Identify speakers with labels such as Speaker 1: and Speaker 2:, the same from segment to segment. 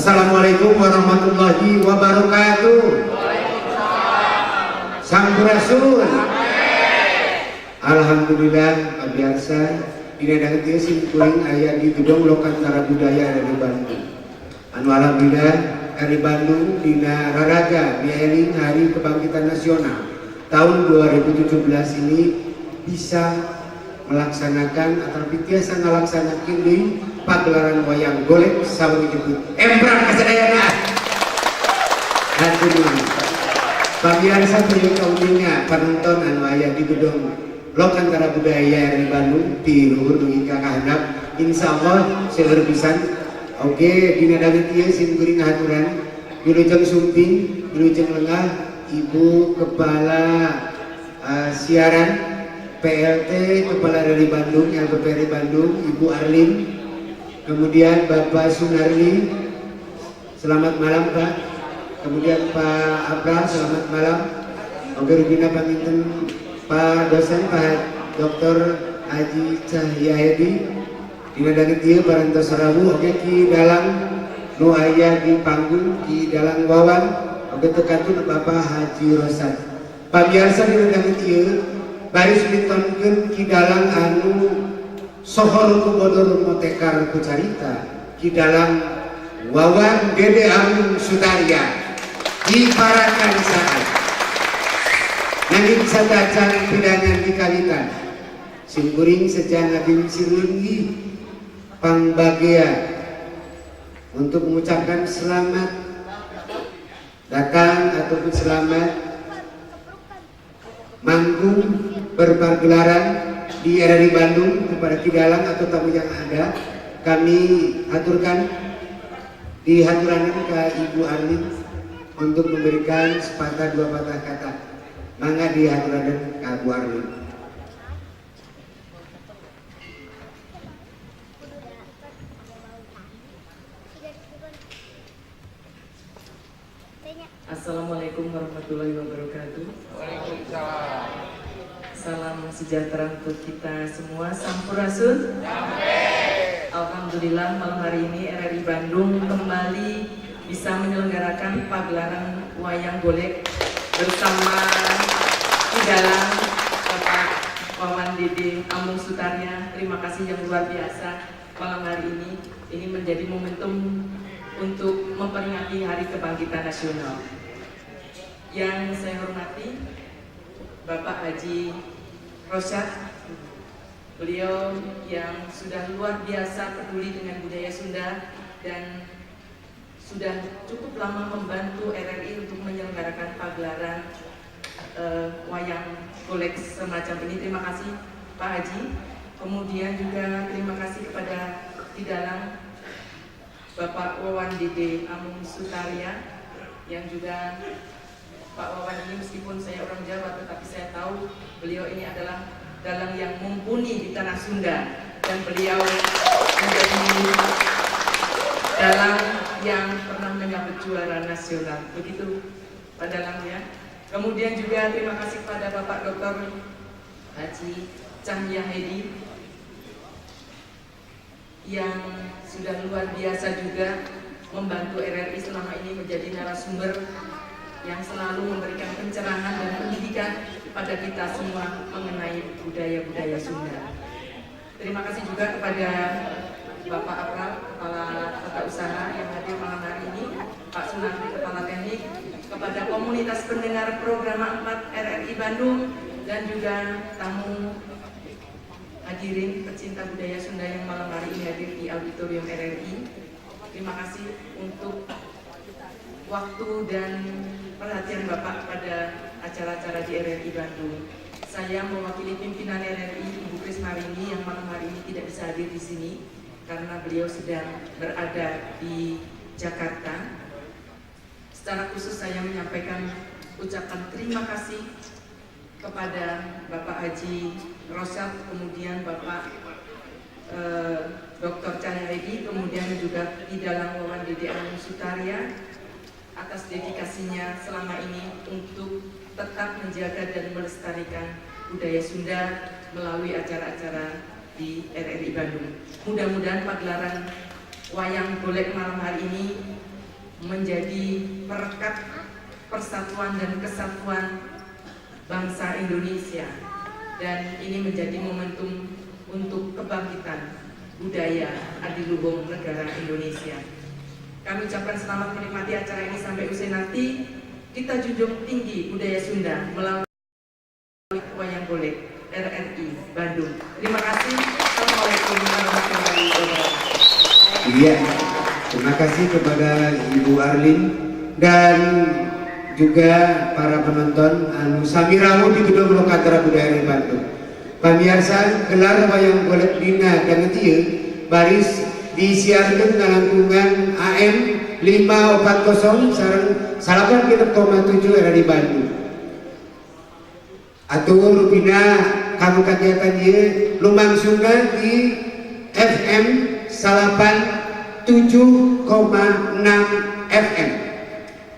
Speaker 1: Assalamualaikum warahmatullahi wabarakatuh. Sampurasun. Alhamdulillah, biasa dina danget ieu sim kuring aya di Gedung Lokantara Budaya dari Bandung. Anu alhamdulillah dari Bandung dina raraga mieling Hari Kebangkitan Nasional tahun 2017 ini bisa melaksanakan atau tiasa ngalaksanakeun deui pagelaran wayang golek sawengi jebut. Emprak kasadayana. Hatur nuhun. Pamirsa, tuluy kauninga panonton anu aya di Gedung Lokantara Budaya di Bandung ti luhur dugi ka kahandap, insyaallah seueur pisan. Oke, dina danget ieu sim kuring ngahaturan wilujeng sumping, wilujeng lengah Ibu Kepala Siaran, PLT Kepala dari Bandung, LPPRI Bandung, Ibu Arlin, kemudian Bapak Sunarli, selamat malam, Pak. Kemudian Pak Abra, selamat malam. Oke, rupina panginten Pak dosen, Pak Dr. Haji Cahyadi, dina danget ieu parantos rawuh, oke Ki Dalang nu aya di panggung, Ki Dalang Wawan, oke tekatun Bapak Haji Rosad. Pamirsa, dina danget ieu baris mintonkeun Ki Dalang anu sohor ku bodor motekar ku carita, Ki Dalang Wawan Dede Amung Sutarya diparakan saat nanging satacan pidangan di kawitan, simkuring seja ngabingsir linggih pangbagea untuk mengucapkan selamat datang ataupun selamat manggung berpagelaran di RRI Bandung kepada Ki Dalang atau tamu yang ada. Kami aturkan dihaturanan ke Ibu Arlin untuk memberikan sepatah dua patah kata. Mangga dihaturanan ke Bu Arlin.
Speaker 2: Assalamualaikum warahmatullahi wabarakatuh.
Speaker 3: Waalaikumsalam.
Speaker 2: Salam sejahtera untuk kita semua. Sampurasun. Alhamdulillah, malam hari ini RRI Bandung kembali bisa menyelenggarakan pagelaran wayang golek bersama Ki Dalang Bapak Wawan Dede Amung Sutarya. Terima kasih yang luar biasa malam hari ini. Ini menjadi momentum untuk memperingati Hari Kebangkitan Nasional. Yang saya hormati Bapak Haji Rosyad, beliau yang sudah luar biasa peduli dengan budaya Sunda dan sudah cukup lama membantu RRI untuk menyelenggarakan pagelaran wayang golek semacam ini. Terima kasih, Pak Haji. Kemudian juga terima kasih kepada Ki Dalang Bapak Wawan Dede Amung Sutarya, yang juga Pak Wawan ini meskipun saya orang Jawa, tetapi saya tahu beliau ini adalah dalang yang mumpuni di tanah Sunda dan beliau menjadi dalang yang pernah menyabet juara nasional. Begitu, Pak Dalang, ya. Kemudian juga terima kasih kepada Bapak Dr. Haji Cahya Hedi yang sudah luar biasa juga membantu RRI selama ini, menjadi narasumber yang selalu memberikan pencerahan dan pendidikan pada kita semua mengenai budaya-budaya Sunda. Terima kasih juga kepada Bapak Apral, Kepala Tata Usaha yang hadir malam hari ini, Pak Sunardi, Kepala Teknik, kepada komunitas pendengar program 4 RRI Bandung, dan juga tamu hadirin pecinta budaya Sunda yang malam hari ini hadir di Auditorium RRI. Terima kasih untuk waktu dan perhatian Bapak pada acara-acara di RRI Bandung. Saya mewakili pimpinan RRI, Ibu Krismarini, yang malam hari ini tidak bisa hadir di sini karena beliau sedang berada di Jakarta. Secara khusus saya menyampaikan ucapan terima kasih kepada Bapak Haji Rosyad, kemudian Bapak Dr. Cahyadi, kemudian juga Ki Dalang Wawan Dede Amung Sutarya atas dedikasinya selama ini untuk tetap menjaga dan melestarikan budaya Sunda melalui acara-acara di RRI Bandung. Mudah-mudahan pagelaran wayang golek malam hari ini menjadi perekat persatuan dan kesatuan bangsa Indonesia, dan ini menjadi momentum untuk kebangkitan budaya adiluhung negara Indonesia. Kami ucapkan selamat menikmati acara ini sampai usai nanti. Kita junjung tinggi budaya Sunda melalui wayang golek RRI Bandung. Terima kasih. Assalamualaikum warahmatullahi wabarakatuh.
Speaker 1: Iya, terima kasih kepada Ibu Arlin dan juga para penonton anu sami rawuh di Gedung Lokantara Budaya di Bandung. Pamirsa, gelar wayang golek dina danget ieu baris disiarkan ngalangkungan AM 540 sareng 8,7 RRI Bandung. Atur rupina kanggo kagiatan ieu lumangsungna di FM 87,6 FM.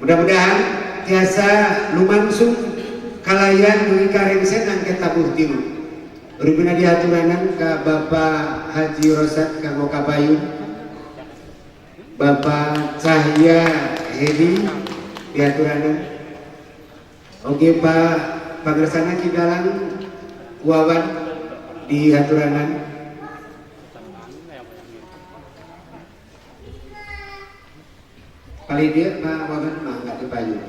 Speaker 1: Mudah-mudahan tiasa lumangsung kalayan dugi ka rengse nangke tabuh tilu. Rupina diaturanan ka Bapak Haji Rosat kanggo kapayun, Bapak Cahya Hedi diaturanan. Oke Pak Pangersana Ki Dalang Wawan diaturanan. Kali dia Pak Wawan mah nggak dipayun.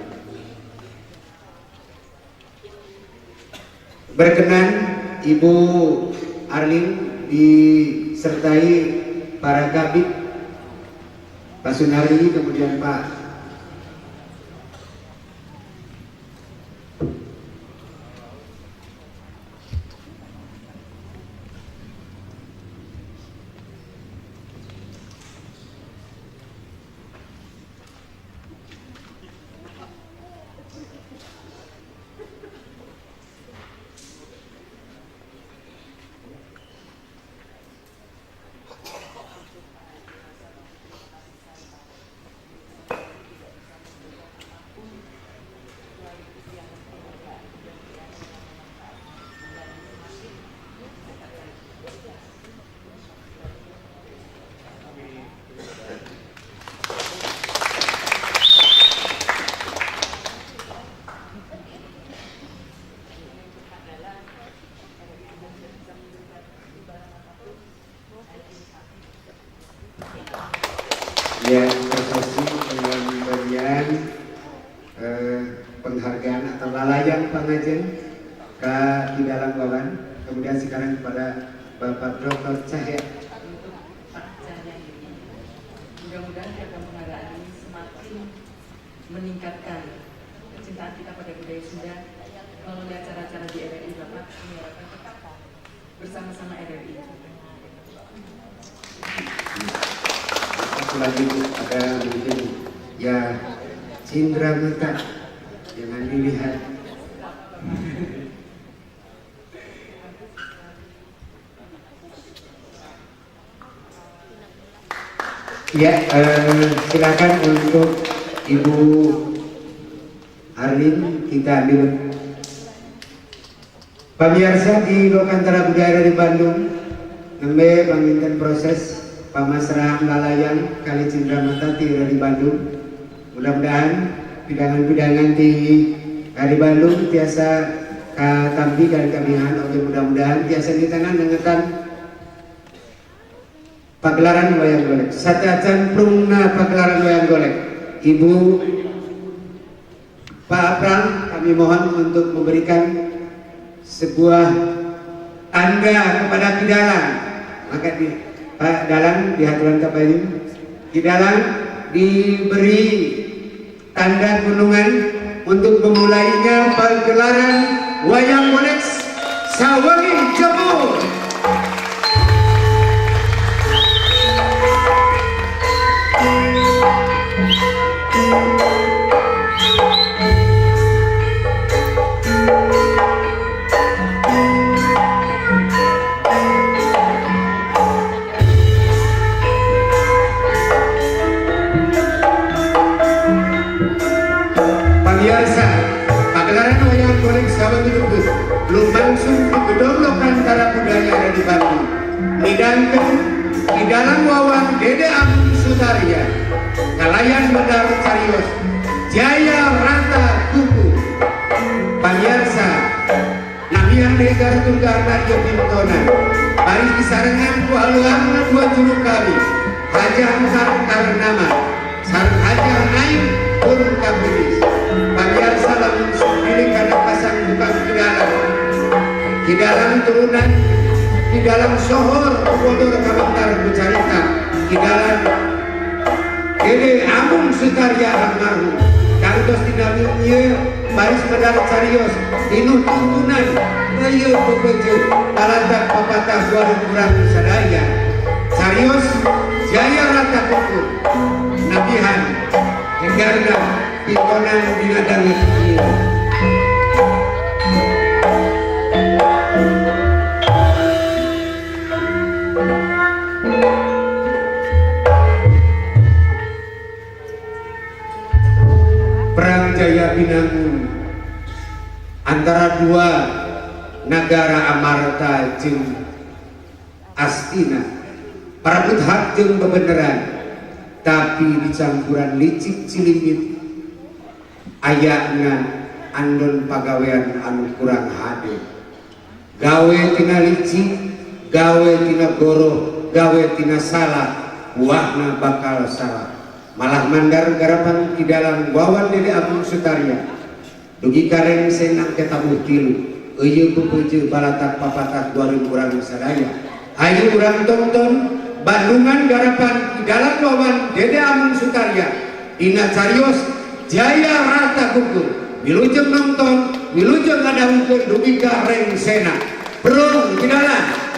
Speaker 1: Berkenan Ibu Arlin disertai para kabid Pak Sunardi, kemudian Pak ya prosesi pemberian penghargaan atau lalayang pangajeng ke Ki Dalang Wawan, kemudian sekarang kepada Bapak Dr. Cahya.
Speaker 2: Untuk Pak Cahya ini, mudah-mudahan piagam penghargaan ini semakin meningkatkan kecintaan kita pada budaya Sunda melalui acara-acara di RRI. Bapak menyiarkan tetap bersama-sama RRI.
Speaker 1: Satu lagi ada mungkin ya cindera mata jangan dilihat. Ya, silakan untuk Ibu Arlin kita ambil. Pemirsa di Lokantara Budaya di Bandung, nembe panginten proses pamasrahan lalayang kali cindera mata di Bandung. Mudah-mudahan pidangan-pidangan di hari Bandung tiasa katampi dan kamihan. Oke, mudah-mudahan tiasa ditanan dengan pagelaran wayang golek. Satacan prungna pagelaran wayang golek. Ibu Pak Aprang, kami mohon untuk memberikan sebuah tanda kepada Ki Dalang. Maka di Pak Dalang di haturan kabayun, Ki Dalang diberi tanda gunungan untuk memulainya pagelaran wayang golek Sawengi Jebur. Pemirsa, pagelaran wayang golek Sawengi Jebur lumangsung di Gedung Lokantara Budaya ada di Bandung. Midangkeun Ki Dalang Wawan Dede Agung Sutarya. Kalayan medar carios Jaya Rata Kuku. Pamiarsa, namian legar tunggal naryo pintonan baris disarengan ku haluangna dua juru kami Hajah Angkar Karnama sareng Hajah Naim pun kapulis. Pamiarsa, lamun sok kana pasang tukang kidalang, kidalang turunan, kidalang sohor bodor kabentar ku carita kidalang Dede Amung Sutarya almarhum. Kantos dina ieu baris medar carios tinuh tuntunan ieu pepeje talatak papatah warung urang sadaya carios Jaya Rata Kukur nabihan hegarna pitonan dina danget ieu. Perang Jaya Binangun antara dua negara Amarta jeung Astina parebut hak jeung bebeneran, tapi dicampuran licik cilimit ayana andon pagawean anu kurang hade, gawe tina licik, gawe tina goroh, gawe tina salah, buahna bakal salah. Malah mandar garapan di dalam Wawan Dede Amung Sutarya dugi ka rengseng angke tabuh tilu euyeun pepeje balatak papatak 2000 urang sadaya. Ayo urang tonton Bandungan garapan di dalam Wawan Dede Amung Sutarya dina carios Jaya Rata Gugur. Wilujeng nonton, wilujeng ngadahungkeun dugi ka rengsena. Prung kidalang.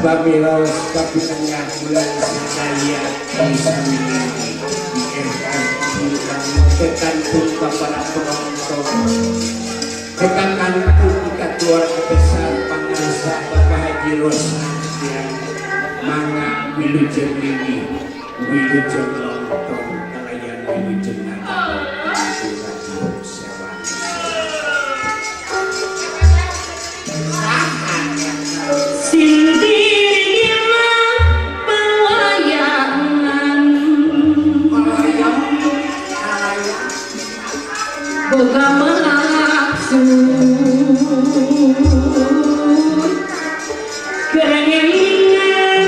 Speaker 1: Babilos kapitengah bulan sadaya di tekan pun para penonton tekan pun ikat keluarga besar pangarsa Bapak Haji Rosan yang mangga wilujeng ini wilujeng nonton kalayan wilujeng
Speaker 2: boga maksud kerengelingan.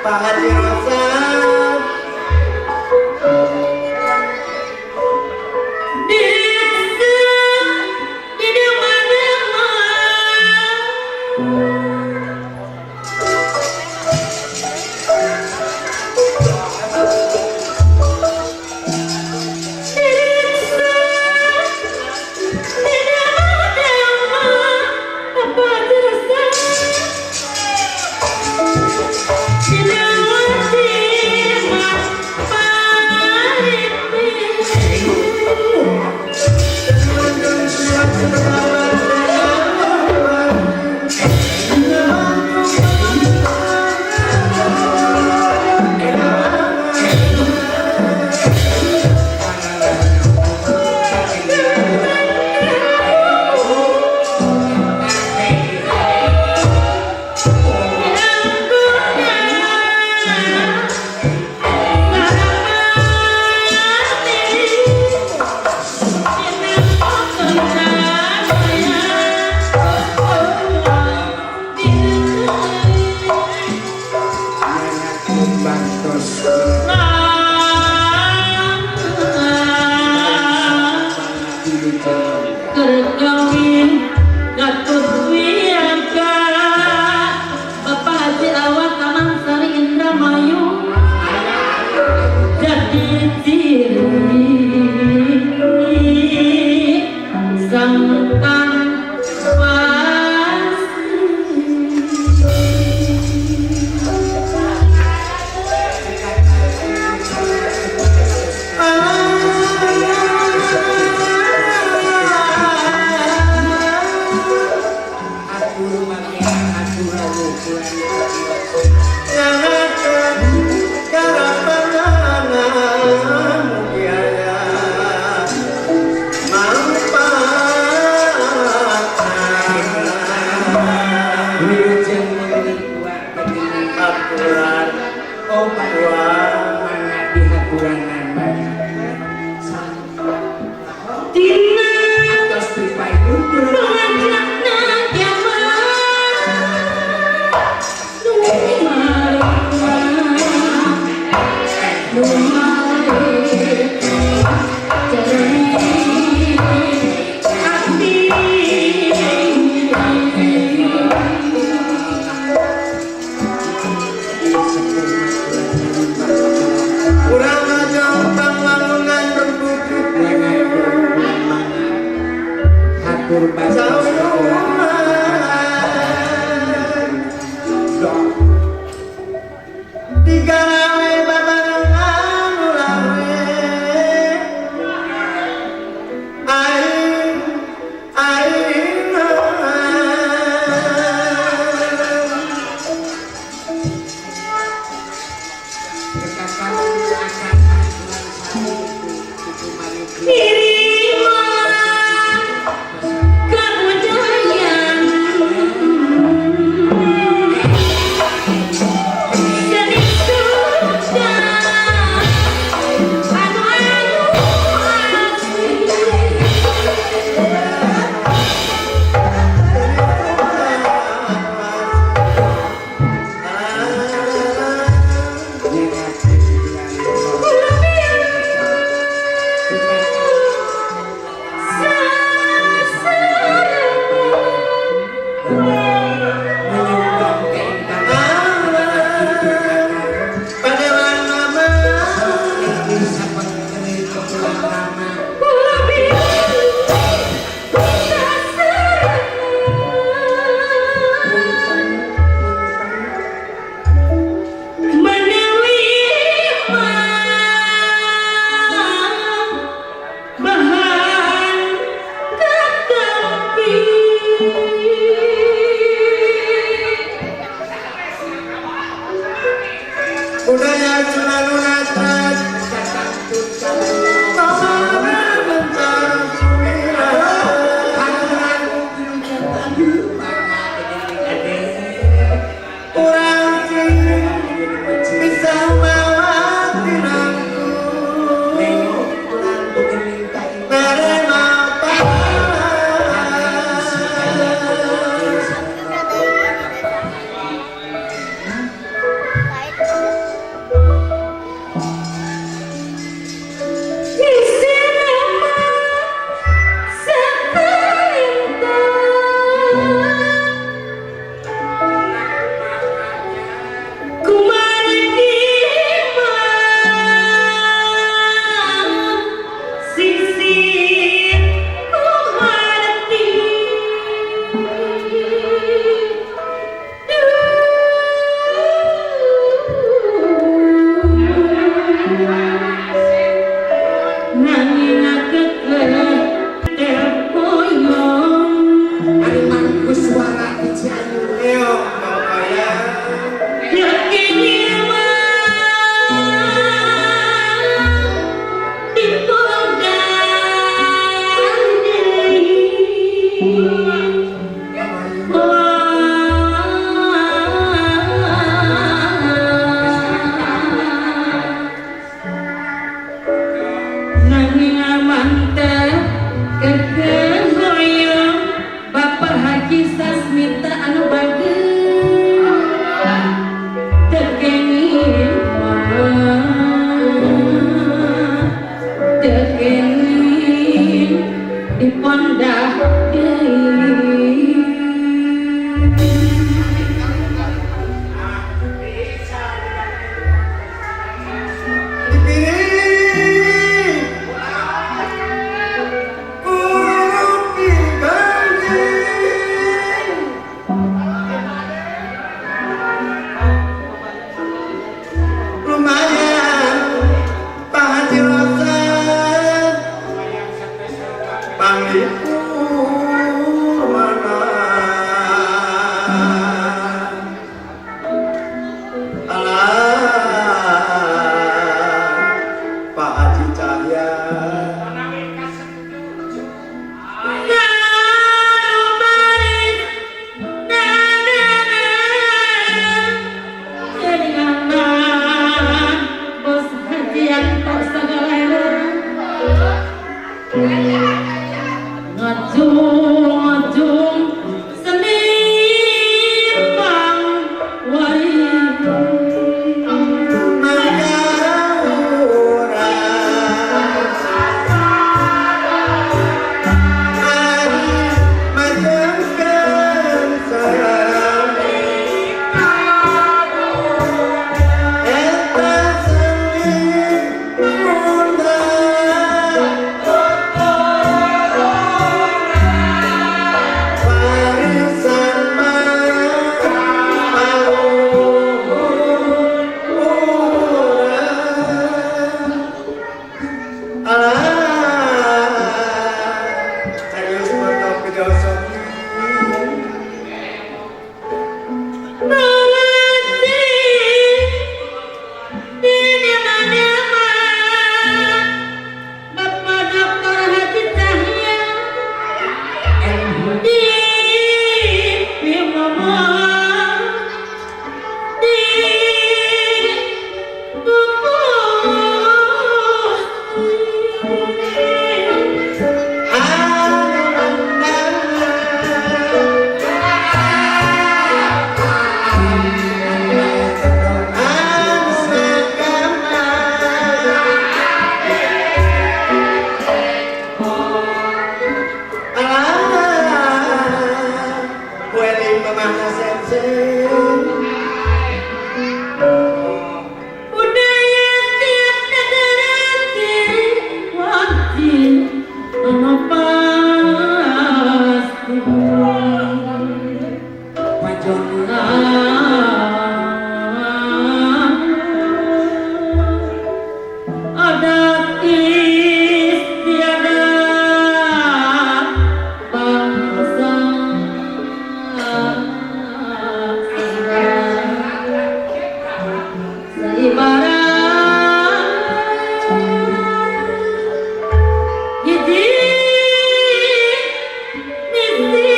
Speaker 1: Pak Haji Rosan.
Speaker 3: Kenging teu kenging dipondah deui.
Speaker 1: Dipilih ku Ki Ganjing. Lumayan Pak Haji Rosan panglipur mana. Alah, Pak Haji Cahya.
Speaker 3: Ngarubaris Geuningan Bos Haji Yanto segala ngajung-ngajung seni pang waris.
Speaker 1: Mangga urang ari majengkeun sami eta seni murna warisan maluhur urang. Alah, serius mantap filosofi.
Speaker 3: Nalasi di mana-mana Bapak Doktor Haji Cahya di Mama di Bubus.
Speaker 1: Anu menang anu agama. Alah, weling mamahna sensen.
Speaker 3: Budaya tiap negara ciri wajib anu pasti pajonna adat istiadat bangsa Sunda seibarat hiji misi.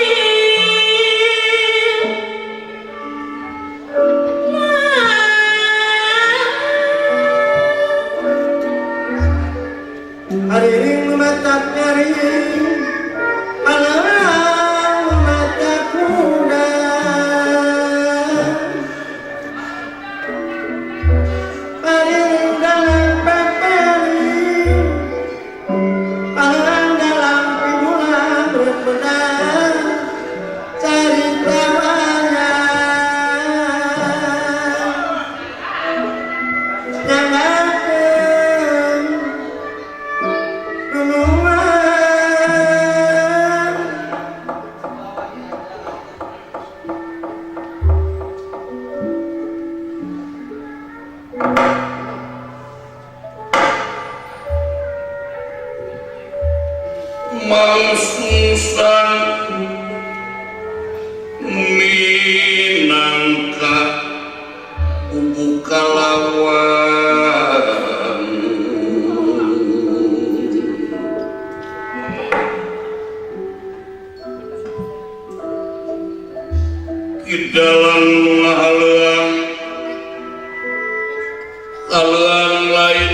Speaker 1: Hariring nu matak nyaring, alang nu matak kundang. Hariring dalam pepeling, alang dalam piwulang rek menang carita wayang. Nyanggakeun nulungan.
Speaker 4: Mangsungsan minangka buku kalawan di dalam ngahaleuang kaleuang lain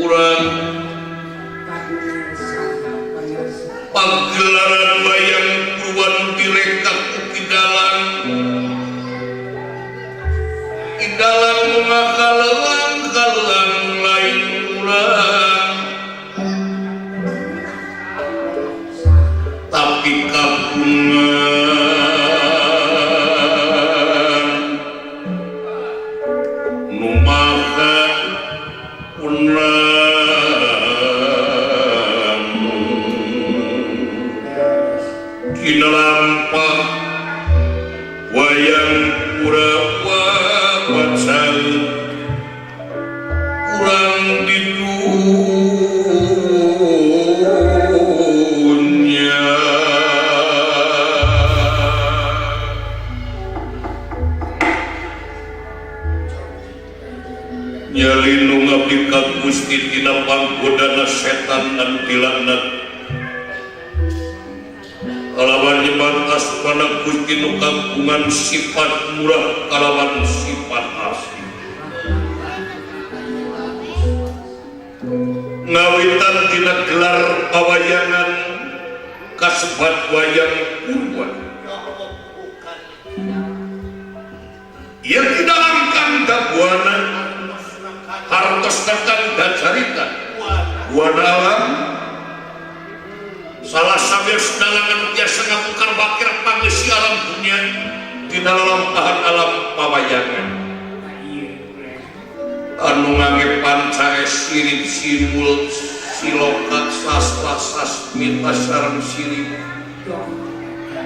Speaker 4: urang pagelaran wayang purwan direkak ku Ki Dalang. Dalang ngakaleuang kaleuang lain urang tapi kapungan nu maha unang dina lampah wayang Kurawa pacal urang di dunya nyalindung abdi ka Gusti tina panggodana setan anu dilaknat kalawan nyebat asmana Gusti nu kagungan sifat murah kalawan sifat asih ngawitan tina gelar pawayangan kasebat wayang purwa ieu tidak kanda buana hartosna kanda carita buana alam salah sawios dalangan biasa ngabukar bakir pangeusi alam dunia dina lalampahan alam pawayangan anu ngangge pancare sirip sirul siloka sastra sasmita sareng sirip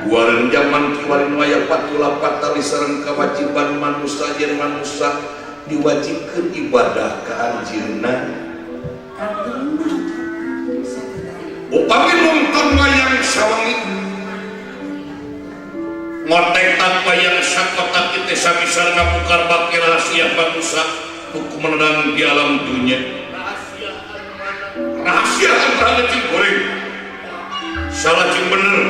Speaker 4: guareun jaman kiwarin waya patula patali sareng kawajiban manusa yen manusa diwajibkeun ibadah ka anjeunna. Upami nonton wayang sawengi ngotek wayang sakotak kita sami sareng ngabukar bakir rahasia manusa nu kumenang di alam dunia rahasia antara cing goreng salah cing bener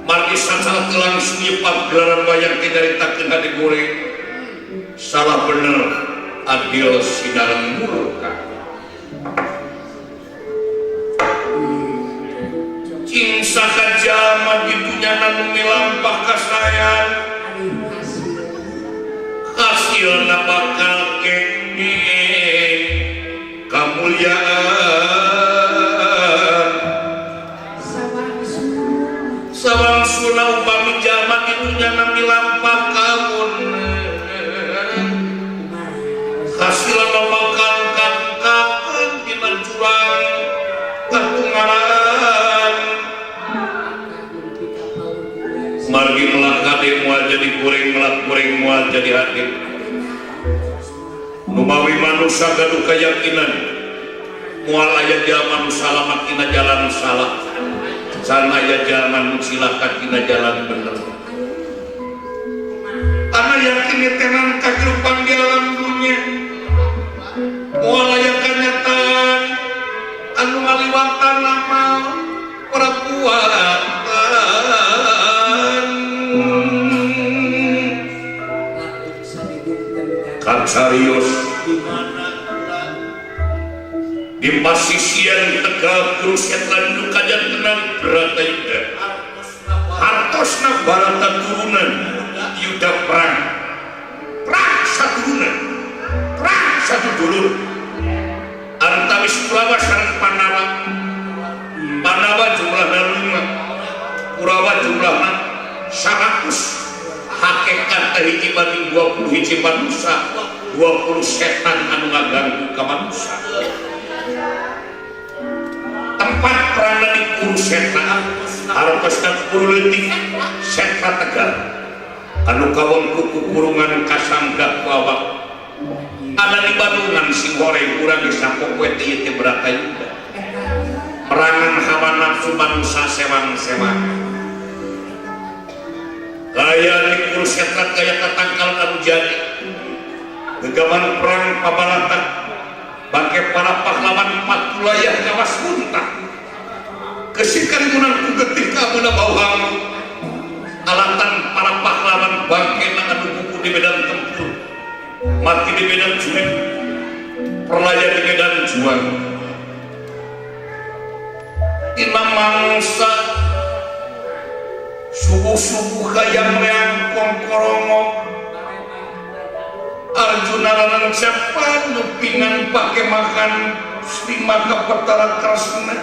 Speaker 4: margi salah langsung nyepak gelaran wayang teh nyaritakeun hade goreng salah bener adil sinareng murka cing sakajaman di dunya nu milampah kasayan hasilna bakal kenging kamulyaan sawangsuna upami jalma di dunya nu milampah kamun hasilna bakal kangkakeun dina jurang katungaran margi melak hade moal jadi goreng melak goreng moal jadi hade numawi manusa gaduh kayakinan moal aya jalma nu salamat tina jalan salah can aya jalma nu cilaka tina jalan bener karena yakin tenan kahirupan di alam dunia moal aya kanyataan anu ngaliwatan amal perbuatan kancarios di pasisian Tegal Kurusetra nu kajantenan Bratayuda hartosna barata turunan yuda perang perang saturunan perang satu dulur antawis Kurawa sareng Pandawa Pandawa jumlahna 5 Kurawa jumlahna 100 hakikat teh hiji banding 20 hiji manusa 20 setan anu ngaganggu ka manusa tempat perangna di Kurusetra hartosna kuru leutik setra Tegal anu kawengku ku kurungan kasangga ku awak ana di Bandungan sing horeng urang geus sapopoe teh ieu teh Bratayuda perangan hawa nafsu manusa sewang-sewang kaya di Kurusetra kaya tatangkal anu jadi gegaman perang pabalatan bangke para pahlawan patulayah kawas muntah kesikan munang ku getih kameuna bau hangu alatan para pahlawan bangke anu buku di medan tempur mati di medan juang perlaya di medan juang dina mangsa subuh-subuh kaya meang kongkorongong Arjuna lancap nupingan pake makan Sri Maka Petara Kresna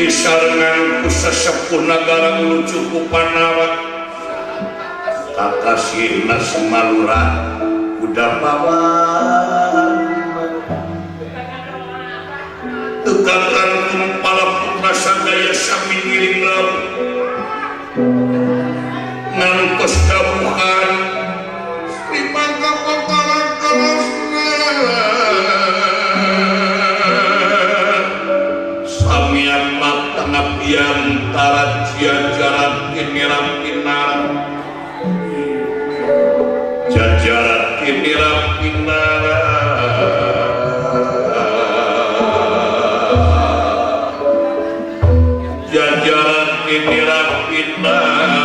Speaker 4: disarengan ku sesepuh nagara ulu cukup Pandawa kakasihna Semalura kuda pawan tukakan kumpala putra sadaya sami ngiring laut ngantos dabuhan Sri Maka Petara Kresna samian pangabdian tara jajaran kinirap kinara jajaran kinirap kinara jajaran kinirap kinara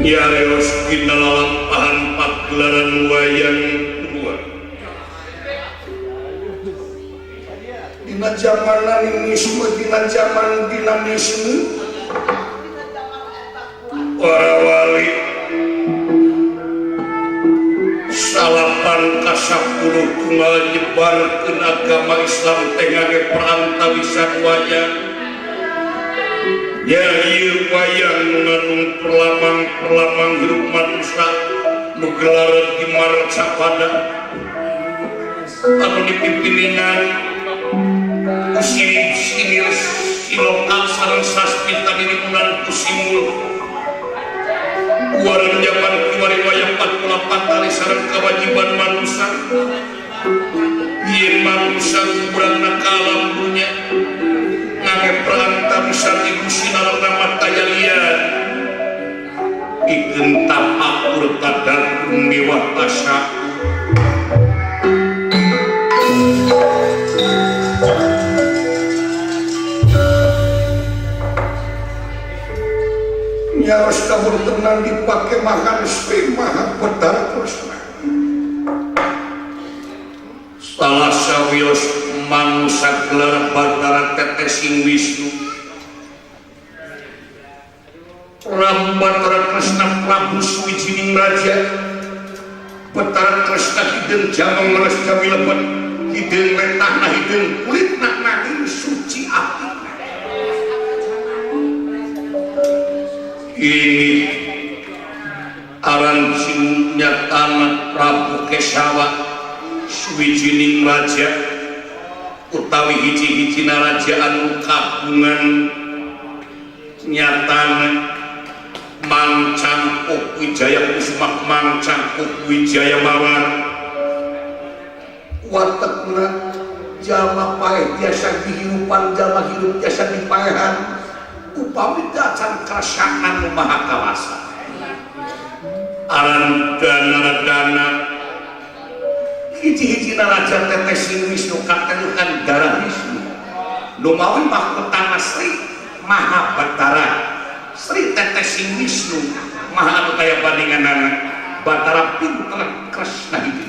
Speaker 4: Nyareos dina lalampahan pagelaran wayang purwa.
Speaker 5: Dina zaman animisme, dina zaman dinamisme,
Speaker 4: para wali salapan kasapuluh tunggal nyebarkeun agama Islam teh ngangge perantawisan wayang. Ya ieu wayang nu ngandung perlamang-perlamang hirup manusia nu gelaran di marcapada anu dipimpinan ku sinir siloka sareng saspita dinimunan ku simul. Warang jaman kiwari wayang 44 tali sareng kewajiban manusia. Yen manusia kuburangna ka alam dunya ngangge perantawisan ibu sinarana mata yalian pikeun tapakur tadakum dewasa.
Speaker 5: Nyaros kabur tenang dipake makan Sri Maha Betara Kresna.
Speaker 4: Salah sawios manusa gelar Batara Tetesing Wisnu. Prabu Batara Kresna Prabu Suwijining Raja. Betara Kresna hideung jamang meles jawi lebet, hideung letahna hideung kulitna nanging suci api. Ini aran nyatana Prabu Kesawa Suwijining Raja utawi hiji-hijina raja anu kagungan nyatana Mangcangkuk Wijaya Kusuma Mangcangkuk Wijaya Mawar.
Speaker 5: Watekna jalma paeh tiasa dihirupan, jalma hirup tiasa dipaehan.
Speaker 4: Upami dacan kersaan nu maha kawasa. Aran dana-dana hiji-hijina raja Tetesing Wisnu kateluhan darah Wisnu. Nu mawi mahkotana Sri Maha Batara. Sri Tetesing Wisnu maha anu kaya bandinganana Batara pinter Kresna hiji.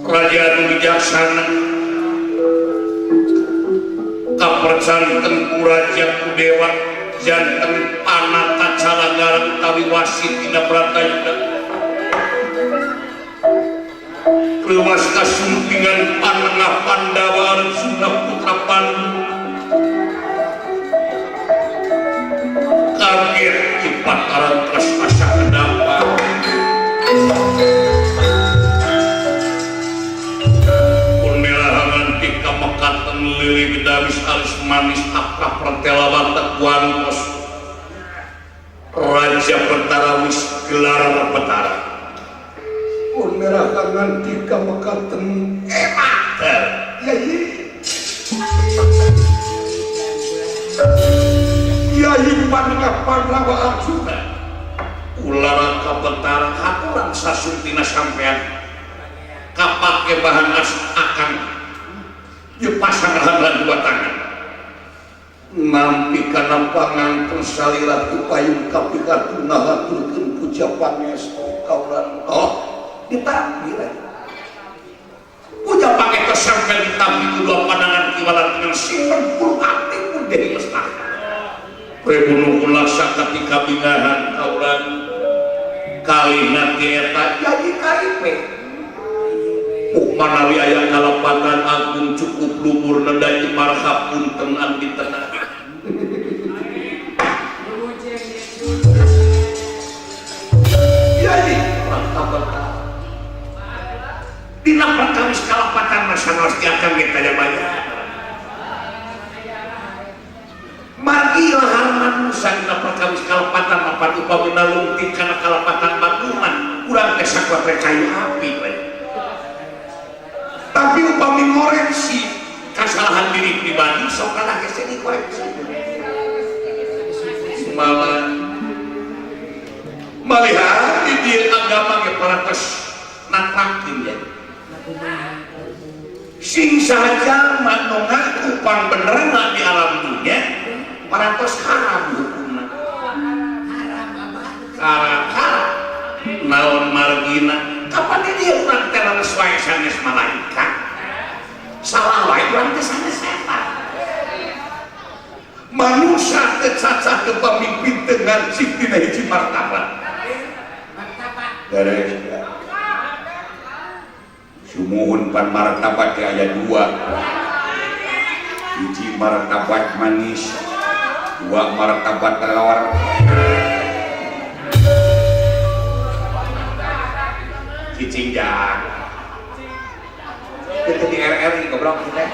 Speaker 4: Raja anu bijaksana kapercanten ku raja ku dewa janten panata calagaran utawi wasit dina Bratayuda. Leuwas kasumpingan panengah Pandawa Arjuna putra Pandu. Kaget di Batara Kresna sakedapa. Mekaten lili bedawis alis manis akrab pertela watek wantos Raja Betara wis gelar Betara.
Speaker 5: Pun merah nganti ka mekaten
Speaker 4: emater.
Speaker 5: Yai Yai panengah Pandawa Arjuna
Speaker 4: ulara ka Betara haturan sasuntina sampean kapake bahan as akang pasang rahan dua tangan
Speaker 5: nampi kana pangangkeun salira tu payung kapikatu ngahaturkeun puja pangestu kaulan.
Speaker 4: Oh ditampi lah puja pangestu sampai ditampi ku dua pandangan kiwalan dengan simpen puluh hati pun dehi lestari prebunuh ulasa ketika bingahan kaulan kali nanti eta jadi kaipe manawi aya kalepatan agung cukup lumur nenda marhab punten abdi tenang.
Speaker 5: Yai
Speaker 4: dina perkawis kalepatan masalah akan kita bayar. Margi lahar manusia dina perkawis kalepatan mapan upami nalungtik kana kalepatan bakuman urang teh sakuat kayu api bae. Tapi upami ngoreksi kesalahan diri pribadi sok kalah hese dikoreksi. Malah malihat di dieu agama ge paratos natrakeun ya. Sing saha jalma nu ngaku pangbenerna di alam dunya parantos haram hukumna. margina. Kapan dia urang teh leres wae sanes malaikat? Salah wae urang teh sanes setan. Manusia teh cacah ke pamimpin teu ngancik dina hiji martabat. Beres. Sumuhun pan martabat teh aya dua. Hiji martabat manis, dua martabat telur. Cicing jak. Itu di RRI goblok kita.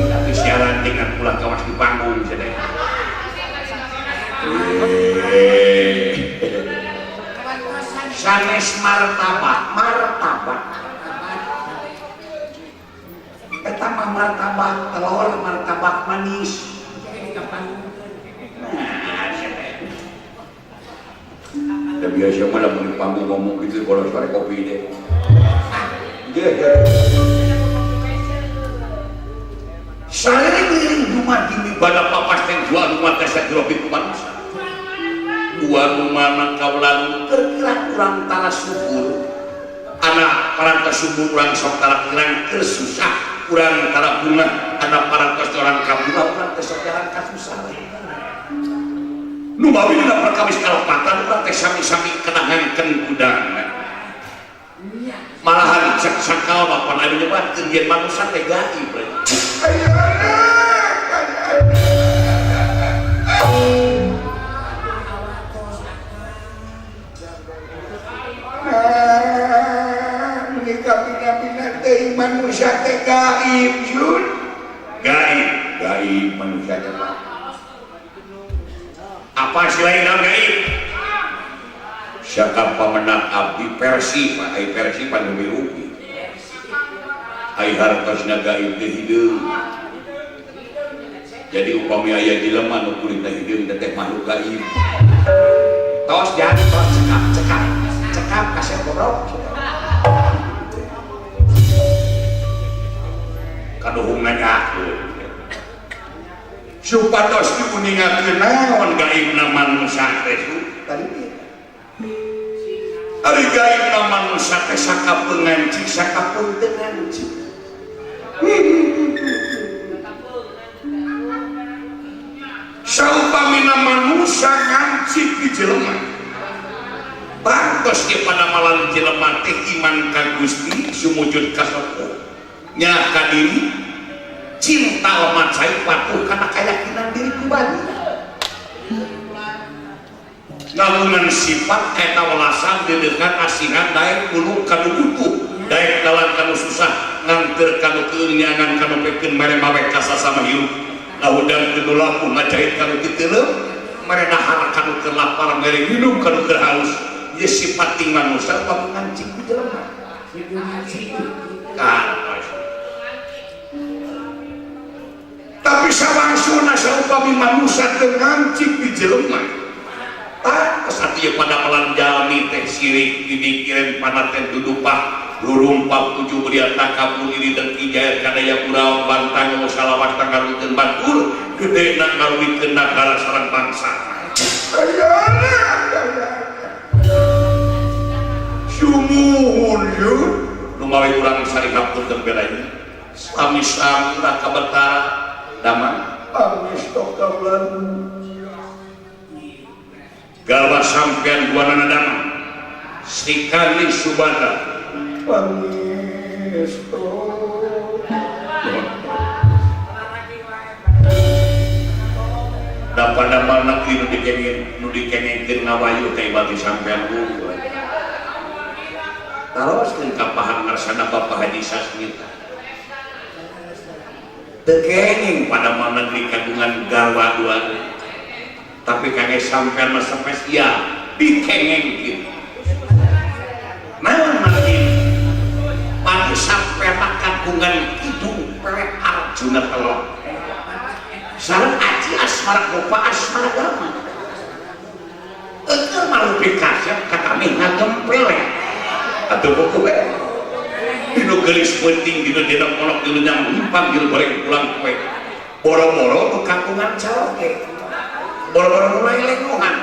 Speaker 4: Tapi siaran dengan pulang kawas di panggung jadi. Sanes martabat, martabat. Eta mah martabak telur, martabak manis. Nah, biasa mah lamun di panggung ngomong gitu kalau suara kopi deh. Saliring dumadi mibada papasten dua rumah teh sakiropi ku manusia. Dua rumah nang kaulan keur urang tara subur. Anak parantos subur urang sok tara kirang keur susah, urang tara bunga, anak parantos orang kabunga urang teh sok jalan kasusah. Nu mawi dina perkawis kalepatan urang teh sami-sami kenangankeun gudangna. Malahan cek sakal bapan anu nyebatkeun yen manusia teh gaib.
Speaker 5: Bina-bina teh manusia teh gaib jun.
Speaker 4: Gaib,
Speaker 5: gaib manusia teh.
Speaker 4: Apa sih lain naon gaib? Siapa pemenang abdi Persi, Pak, ai Persi pan leuwih rugi. Ai hartosna gaib teh hideung. Jadi upami aya jelema nu kulitna hideung teh makhluk gaib.
Speaker 1: Tos jangan tos cekap cekap cekap kasih goblok.
Speaker 4: Kaduhung nanyakeun. Supados diuningakeun naon gaibna manusia teh
Speaker 1: tadi.
Speaker 4: Ari gaibna manusia teh sakapeung ngancik sakapeung teu ngancik. Saupamina manusia ngancik di jelema. Bantos ge padamalan jelema teh iman ka Gusti sumujud ka Sopo. Nya ka diri cinta lemah cai patuh kana keyakinan diri pribadi. Ngagungan sifat eta welasan dedekan asihan daek pulung kanu butuh, daek dalan kanu susah, nganteur kanu keunyangan kanu pekeun mere mawe kasasama hirup. Lahudang kanu laku ngajahit kanu titeuleum, mere dahar kanu keur lapar, mere minum kanu keur haus. Ieu sifat ting manusia upami ngancik ku jelema. Tapi sawangsuna saupami manusia teu ngancik di jelema. Tah ieu pada jalmi teh sirik didikireun pana teh dudupah rurumpap tujuh beria takabur iri dengki jair kadaya urang bantang salawat tangarukeun batur gede na ngaruwikeun nagara sareng bangsa. Sumuhun yeuh lumawi urang sarihap punten belanya. Sami-sami Raka Betara damang
Speaker 5: Pangestu kaula.
Speaker 4: Garwa sampean duanana damang Sri Kandi Subadra.
Speaker 5: Pangestu.
Speaker 4: Da pada negeri nu dikenging nu dikengingkeun ngawayu teh bagi sampean unggul. Taroskeun ka pahang ngarsana Bapak Haji Sasmita. Teu kenging pada negeri kagungan garwa dua. Tapi kangge sampean mah spesial dikengingkeun. Naon margi? Pagi sampean mah kagungan kidung pelek Arjuna telok. Sareng aji asmara gopa asmara gama. Eueuh malupi kasep ka kami ngagempelek. Atuh buku we. Dinu geulis penting dinu dina kolok dinu nyampimpang dinu goreng pulang kowe. Boro-boro nu kagungan caloke. Boro-boro nu lengohan.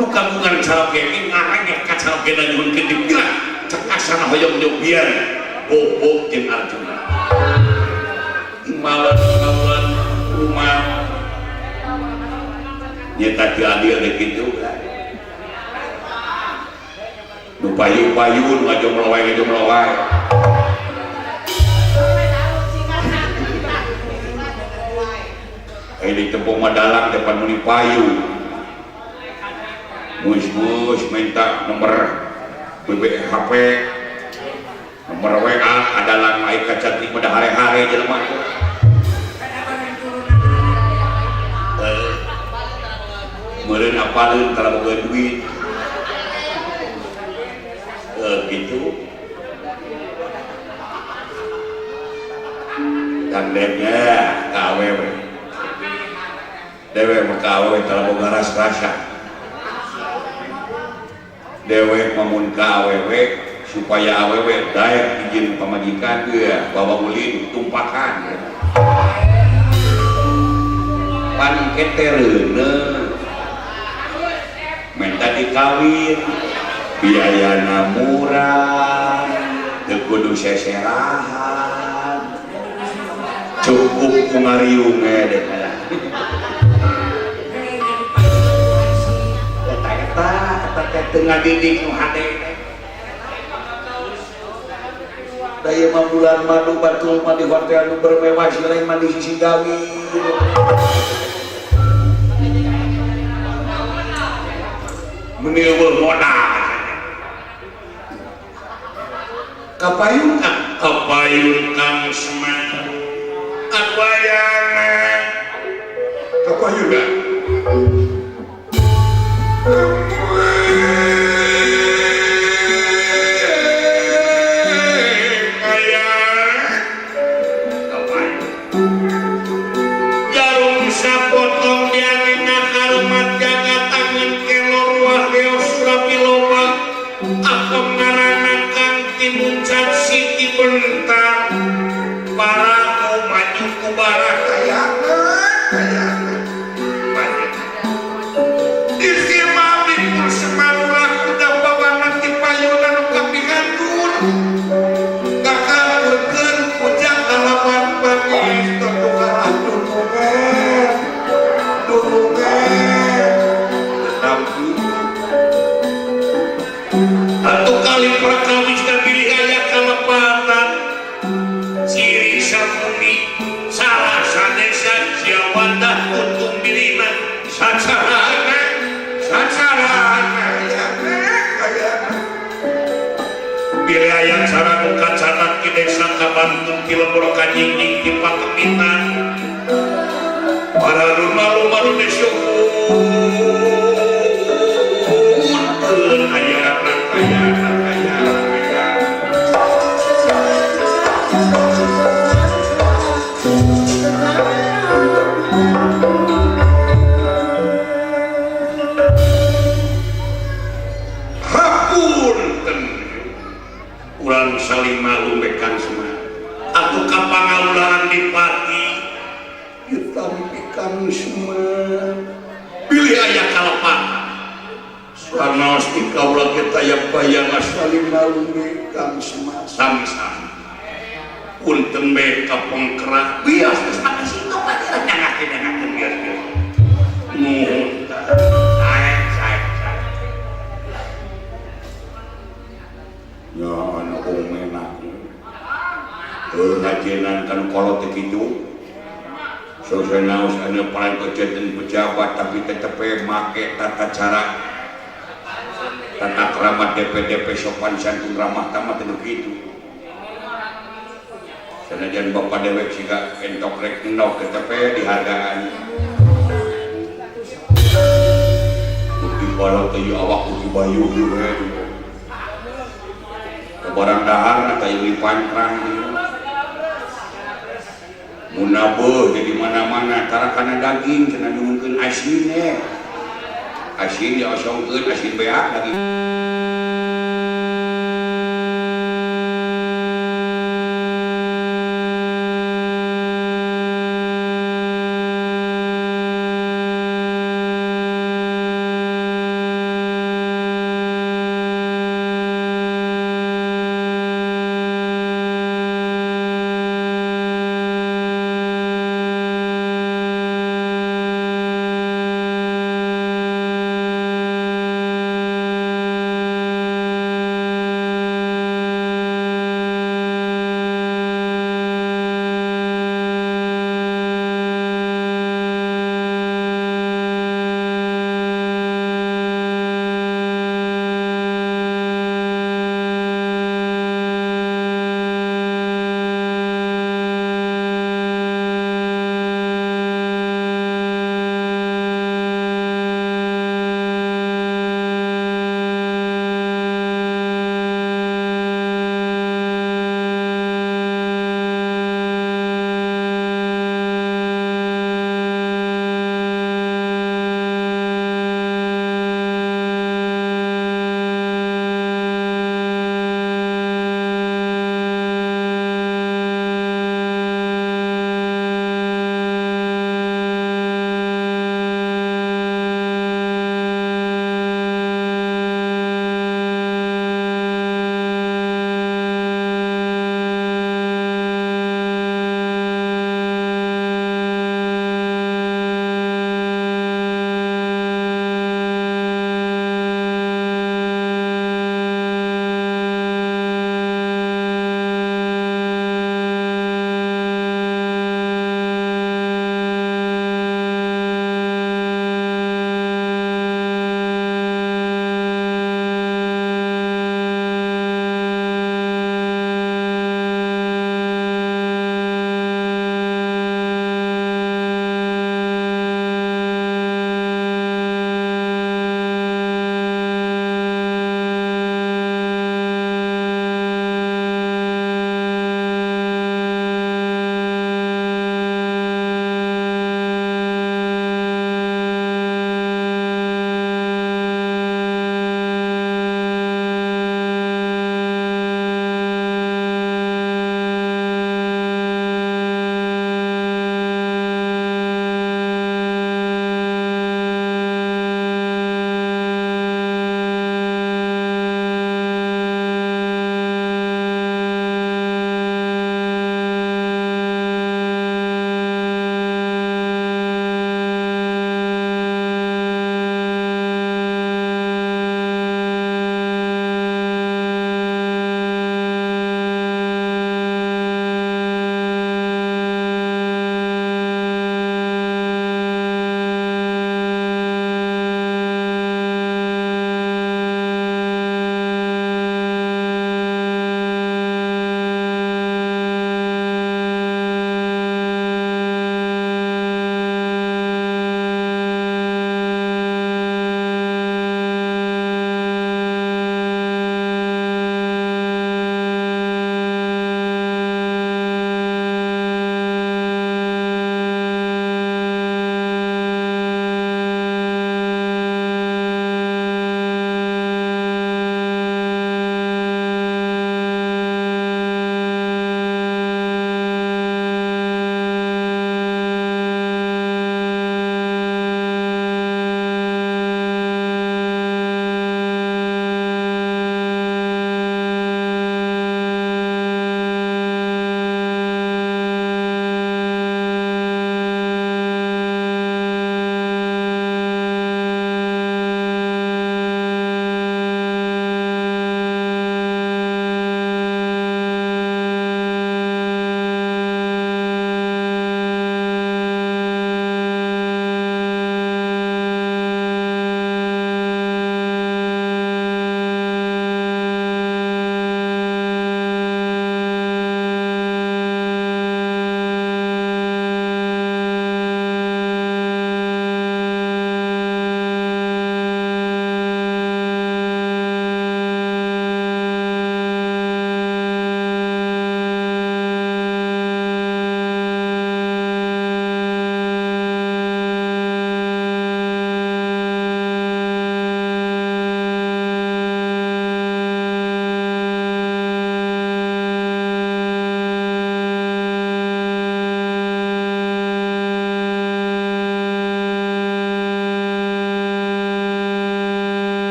Speaker 4: Nu kagungan caroge ngarengek ka carogena nyuhunkeun dipira cekasana hoyong nyobian Bobo jeung Arjuna. Malan kawan rumah nyata teu adil deui kitu kan. Nu payu-payun ngajomlowai. Di tepung madalang depan muni payu mus-mus minta nomor BB HP nomor WA adalang ai kacantik pada hare-hare jelema meureun apaleun tara boga duit gitu tandemnya ka awewe dewek maka awewe tara boga ras-rasa dewek mamun ka awewe supaya awewe daek izin pamajikan dia bawa ulin tumpakan pan ketereuneuh minta dikawin biayana murah teu kudu seserahan cukup ku ngariung we deh. Tengah didik nu hade teh. Da ieu mah bulan madu batul mah di hotel nu bermewah sileng mah di sisi gawi. Meuni eueuh modal. Kapayun kapayun Kang Semar. Akwayana. Kapayun da.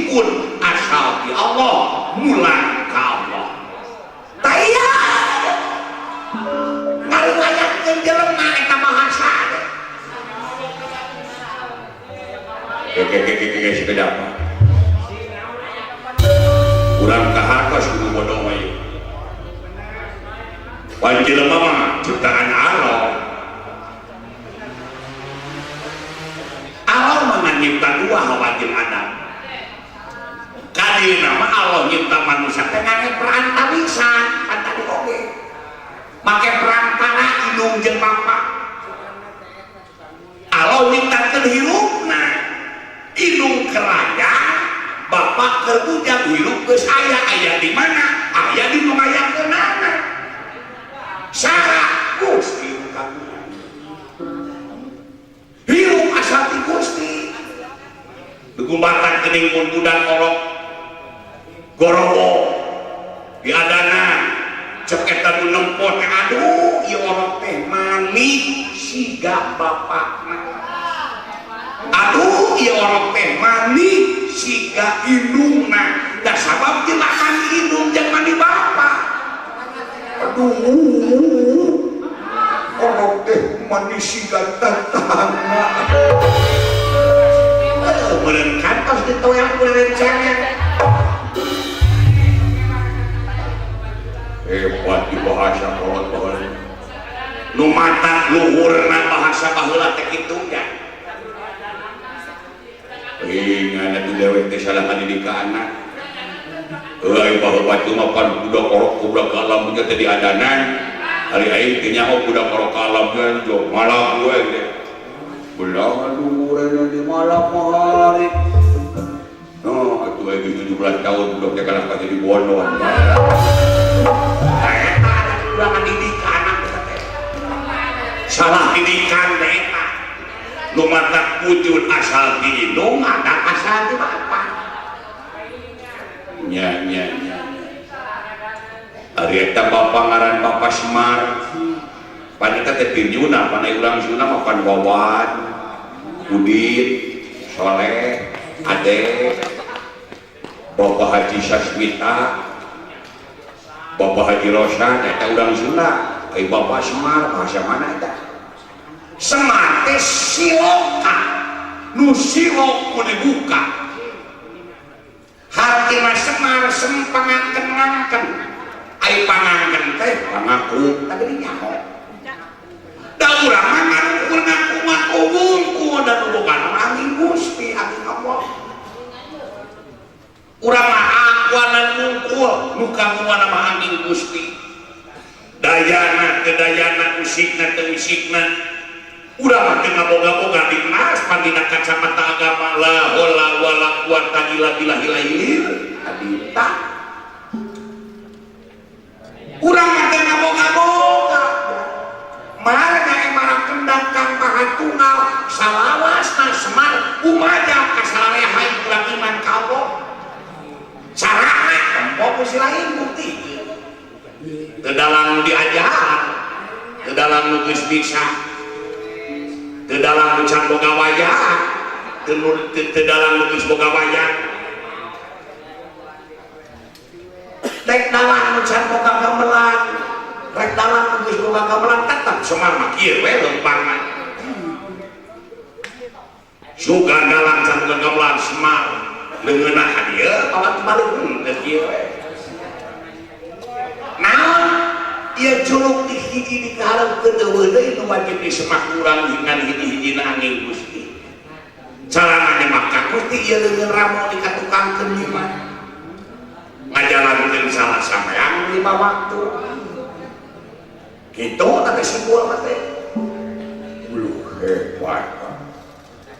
Speaker 4: Wujud asal di Allah mulang ka Allah. Taya ngariwayatkeun jelema eta bahasa. Keke sekedap. Urang ka hartos kudu bodoh mah ieu. Pan jelema mah ciptaan Allah. Allah mah nyipta dua Hawa jeung Adam. Kali nama Allah nyipta manusia teh ngangge perantawisan, pan tadi oge. Make perantara indung jeung bapa. Allah nyiptakeun hirupna. Indung keraya, bapak keur bujang hirup geus aya, aya di mana? Aya di nu ngayakeunana. Saha? Gusti nu kagungan. Hirup asal ti Gusti. Dugumbatan geuning mun budak orok gorowo diadana cek eta nu nempo teh aduh ieu orok teh manik siga bapakna. Aduh ieu orok teh manik siga indungna. Da sabab teu mani indung jeung mani bapa. Aduh orok teh mani siga tatangna. Meureun kantos ditoyang ku rerencangan. Hebat di bahasa kolot baheula. Nu mata luhurna bahasa baheula teh kitu nya. Ingat atuh dewek teh salah ngadidik ka anak. Euy baheula batu mah pan budak orok budak ka alam nya teh diadanan. Ari aing teh nyaho budak orok ka alam nya jo malam we teh. Belah aduh di malam hari. No, atuh aing 17 tahun budak teh kalah jadi bodoh. Eta urang ngadidik ka anak teh. Salah didikan teh eta. Nu matak wujud asal ti indung, ada asal ti bapa. Nya nya nya. Ari eta bapa ngaran Bapa Semar. Pan eta teh pinyuna, pan urang Sunda mah pan Wawan, Udin, Soleh, Ade, Bapak Haji Sasmita, Bapak Haji Rosan, eta urang Sunda. Ai Bapak Semar bahasa mana eta? Semar teh siloka, nu silok ku dibuka. Hartina Semar sempangangken-ngangken. Ai pangangken teh pangaku, tadi nyaho. Da urang mah ngarukur ngaku wungkul dan bukan angin Gusti angin Allah. Urang mah akuanan wungkul nu kagungan mah angin Gusti. Dayana teu dayana usikna teu usikna. Urang mah teu ngaboga-boga di mas pandina kacamata agama la haula wala quwata illa billahil adita. Urang mah teu ngaboga-boga. Marga emara kendang kang maha tunggal salawasna Semar umaja ka salalehay urang iman ka Allah. Carana tempo ku si lain bukti. Teu dalang nu diajar, teu dalang nu geus bisa, teu dalang nu can boga wayah, teu dalang nu geus boga wayah. Rek dalang nu can boga gamelan, rek dalang nu geus boga gamelan tetep Semar mah kieu we lempangna. Sugan dalang can boga gamelan Semar leungeunna ka dieu bawa balik geus kieu we. Naon ieu culuk di hiji di kaharepkeun eueuh deui nu wajib disemak urang ngan hiji-hijina angin Gusti. Carana nyemak ka Gusti ieu leungeun ramo dikatukangkeun lima. Ngajalankeun salah sampean lima waktu. Gitu teh simbol mah teh. Uluh hebat.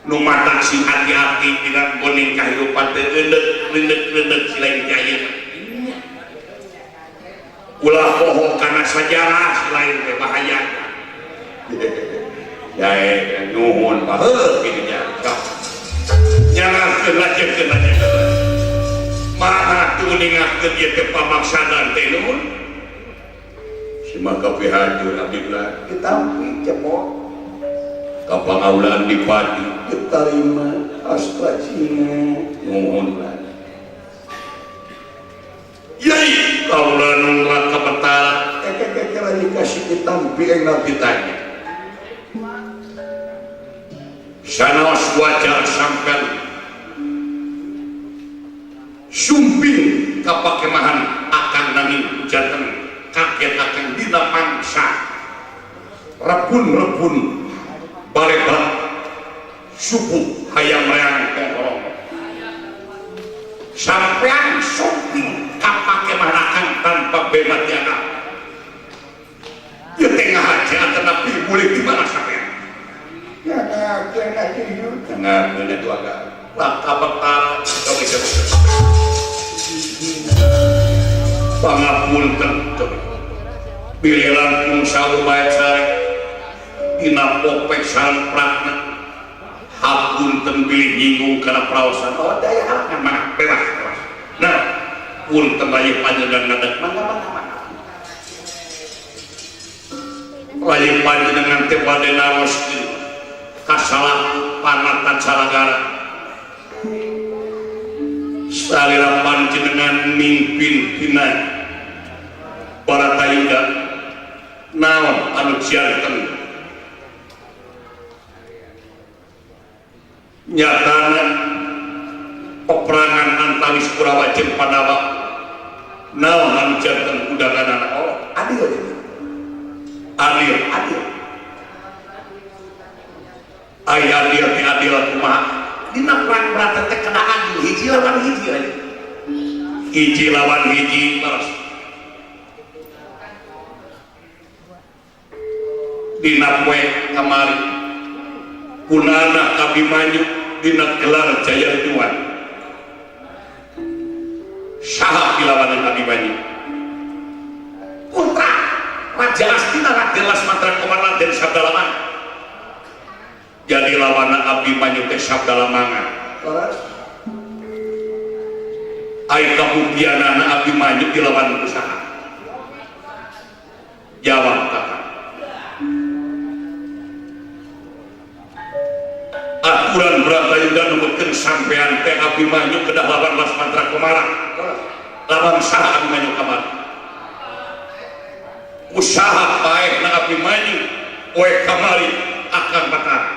Speaker 4: Nu matak sing hati-hati dina boning kahirupan teh eundek-eundek si lain teh ayeuna. Ulah bohong kana sajarah si lain teh bahaya. Ya nuhun Pak. Heuh kitu nya. Sok. Nyangakeun lanjutkeun lanjutkeun. Maha tuh ningakeun ieu teh pamaksadan teh nuhun. Simak kapihatur abdi ulah
Speaker 5: ditampi cepot.
Speaker 4: Kapangaulaan di pati
Speaker 5: diterima astra cina.
Speaker 4: Nuhun lah. Kaula nu Raka Betara
Speaker 5: keke lagi kasih ditampi enggal ditanya.
Speaker 4: Sanaos wajah sampean sumping ka pakemahan akang nanging janten kaget akang dina pangsa rebun-rebun barebat subuh hayam reang kongkorong sampean sumping ka pakemahan akang tanpa bema tiana ieu teh ngahaja tetapi boleh di mana sampean pangapunten bilih langkung saur bae sare dina popek sareng prakna hapunten bilih nyinggung kana praosan oh daya halakna mah bebas. Nah punten rayi panjenengan ngadeg mangga mangga rayi panjenengan teh bade naroskeun kasalah panatan salagara salira panjenengan mimpin dina Baratayuda naon anu janten nyatana peperangan antawis Kurawa jeung Pandawa naon anu janten undanganana
Speaker 5: oh adil
Speaker 4: adil
Speaker 5: adil
Speaker 4: aya adil teh adil kumaha
Speaker 5: dina perang Brata teh kena adil hiji lawan hiji aja
Speaker 4: hiji lawan hiji terus dina poe kamari kunana Abimanyu dina gelar Jayatuan saha dilawanan Abimanyu putra Raja Astina Raden Lasmantra Kumara Raden Sabdalaman jadi lawana Abimanyu teh Sabdalamangan
Speaker 5: terus
Speaker 4: ai kabuktianana Abimanyu dilawan ku saha jawab kakak aturan Bratayuda numutkeun sampean teh Abimanyu kedah lawan Lasmantra Kumara lawan saha Abimanyu kamari usaha paehna Abimanyu poe kamari akan Batara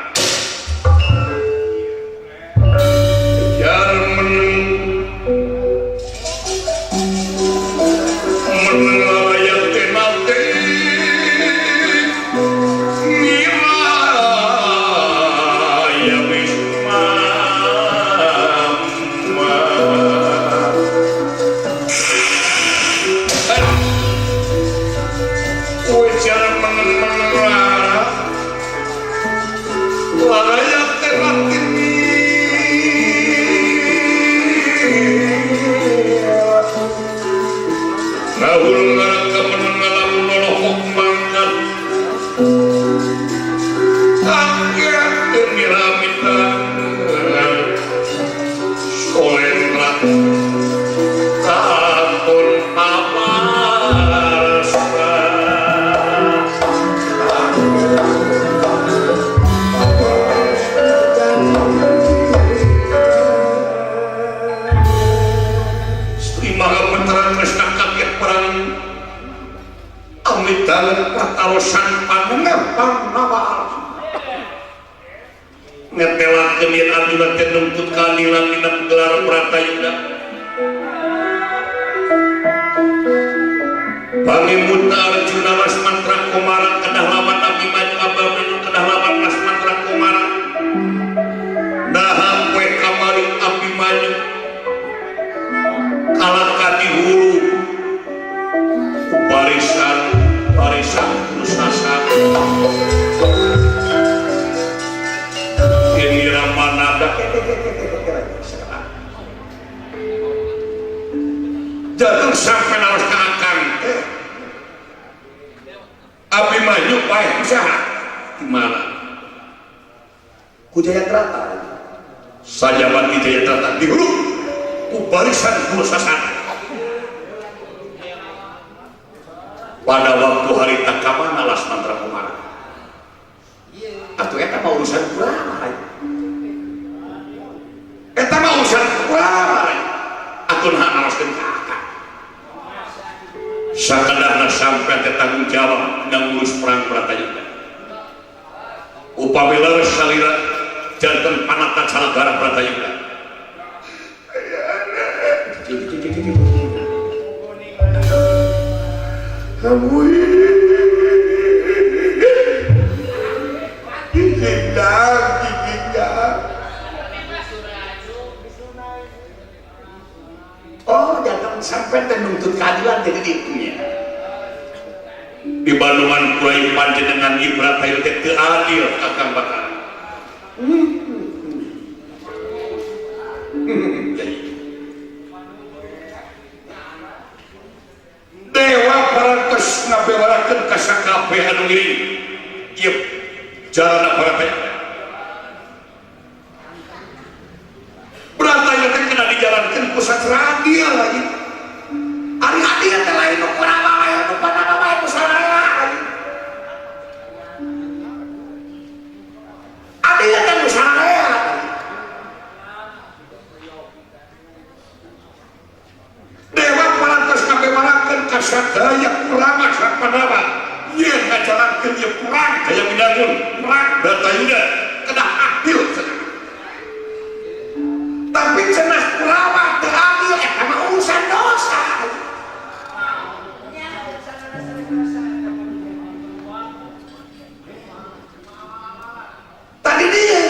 Speaker 4: ngetelakeun yen Arjuna teh nuntut keadilan dina gelar Bratayuda pangemunna Arjuna Lasmantra Kumara kedah lawan Abimanyu Abimanyu kedah lawan Lasmantra Kumara naha poe kamari Abimanyu kalahka di hulu barisan barisan kusasa jatuh sampai harus ke akang Abimanyu paeh usaha di mana
Speaker 5: ku Jayadrata
Speaker 4: sajabat di Jayadrata di hulu ku barisan kusasana pada waktu hari takamana Lasmantra Kumara atuh eta mah urusan Kurawa eta mah urusan Kurawa atuh nah naroskeun ka akang Upami leres salira janten panata calagara Bratayuda.
Speaker 5: Oh, jangan sampai menuntut keadilan jadi itunya.
Speaker 4: Di Bandungan kurai panjenengan Bratayuda teh teu adil Kakang Batara. Dewa parantos ngabewarakeun ka sakabeh anu ngiring ieu jalana Bratayuda. Bratayuda teh kena dijalankeun ku sacara adil lagi.
Speaker 5: Ari adil teh lain nu Kurawa wae nu Pandawa wae nu saraya. Adil teh nu saraya.
Speaker 4: Dewa parantos ngabewarakeun ka sadaya Kurawa sareng Pandawa. Ieu ngajalankeun ieu perang daya binangun perang Bratayuda kedah adil cenah.
Speaker 5: Tapi cenah Kurawa teu adil eta mah urusan dosa. Tadi dia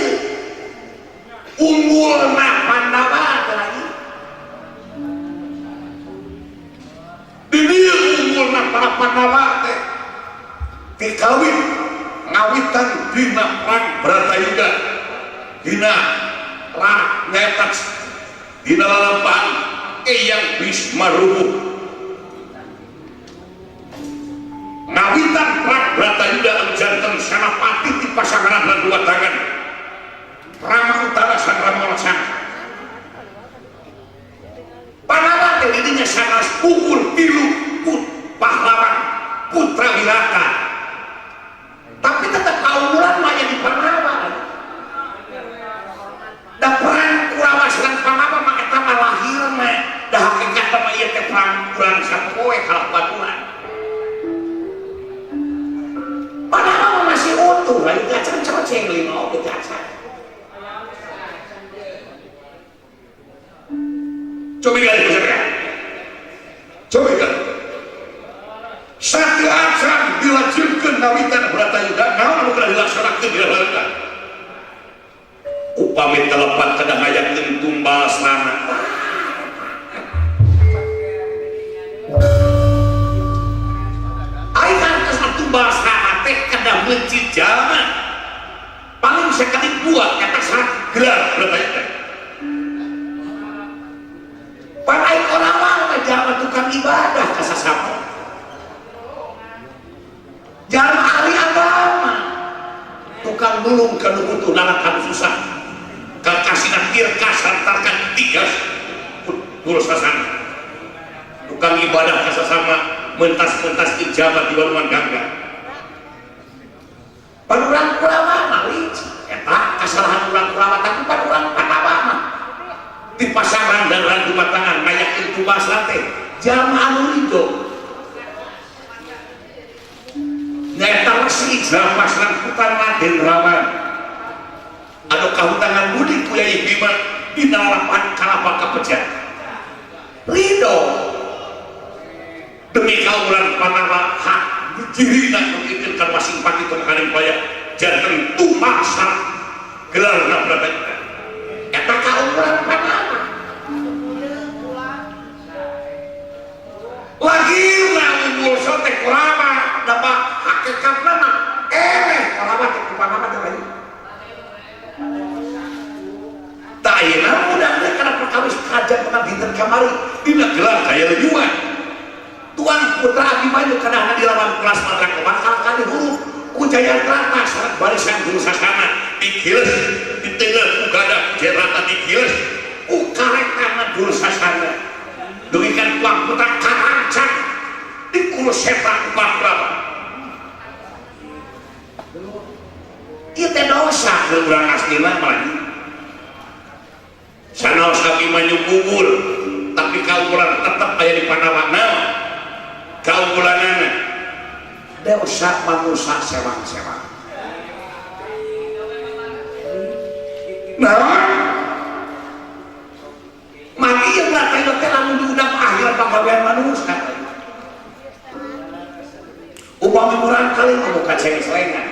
Speaker 4: Unggulna Pandawa teh lagi. Di dieu unggulna para Pandawa teh dikawin ngawitan dina perang Bratayuda dina nyaeta dina lalampahan Eyang Bisma rubuh. Ngawitan perang Bratayuda anu janten senapati ti pasangan dua tangan Rama Utara sang Rama Laksana. Pandawa teh didinya sanes pukul tilu pahlawan putra Wirata.
Speaker 5: Tapi tetap kaumulan mah di Pandawa. Da perang Kurawa sareng Pandawa mah eta mah lahirna. Da hakikatna mah ieu teh perang urang sapoe kalah baturan. Pandawa mah masih utuh, lain gacan coceng lima oge gacan.
Speaker 4: Coba kali ya. Coba kali. Satu acan dilajengkeun ngawitan Bratayuda naon anu kudu dilaksanakeun di Bratayuda. Upami telepat kedah ngayakeun tumbal sarana. Ai kantos tumbal sarana teh kedah meuncit jalma. Paling sakedik buah eta saha gelar Bratayuda.
Speaker 5: Pan ai Kurawa mah jalma tukang ibadah ka sasama. Jalma ahli agama,
Speaker 4: tukang nulung ka nu butuh lalatan susah. Kakasina tirka santarkan tiga sasana. Tukang ibadah ka sasama mentas-mentas ijabat di Walungan Gangga.
Speaker 5: Pan urang Kurawa mah licik eta kasalahan urang Kurawa tapi pan urang Pandawa mah
Speaker 4: di pasangan dan randu tangan ngayakeun tumbal teh
Speaker 5: jalma anu ridho.
Speaker 4: Nyaeta resi jalma sareng putra Raden Rawan. Anu kahutangan budi ku Yai Bima dina lalampahan kalapa kapejan.
Speaker 5: Ridho
Speaker 4: demi kaulan Pandawa hak jirina mungkin kan masing pati tong kaning paya janten tumbal sareng gelarna Bratayuda.
Speaker 5: Eta kaumuran Pandawa.
Speaker 4: Lagi unggul sote Kurawa dapat hakikatna mah eleh Kurawa teh ku Pandawa teh lain. Tah ayeuna mudah teh kana perkawis kerajaan pernah dinten kamari dina gelar kaya leunyuan. Tuan Putra Abimanyu kana dilawan kelas Madrakoman kalah ka huruf ku Jayadrata sareng barisan guru sasana dikiles diteunggeul ku gada Jayadrata dikiles ku karetana guru sasana dugikan Tuan Putra karancang di Kurusetra ku Pandawa. Ieu teh dosa keur urang aslina mah lagi. Sanaos Abimanyu gugur tapi kaumulan tetep aya di Pandawa. Naon kaumulanana?
Speaker 5: Dosa manusia sewang-sewang. Nah, mati yang latih teh lamun diundang akhir pagawean manusia. Upami murang kali muka cengselengan.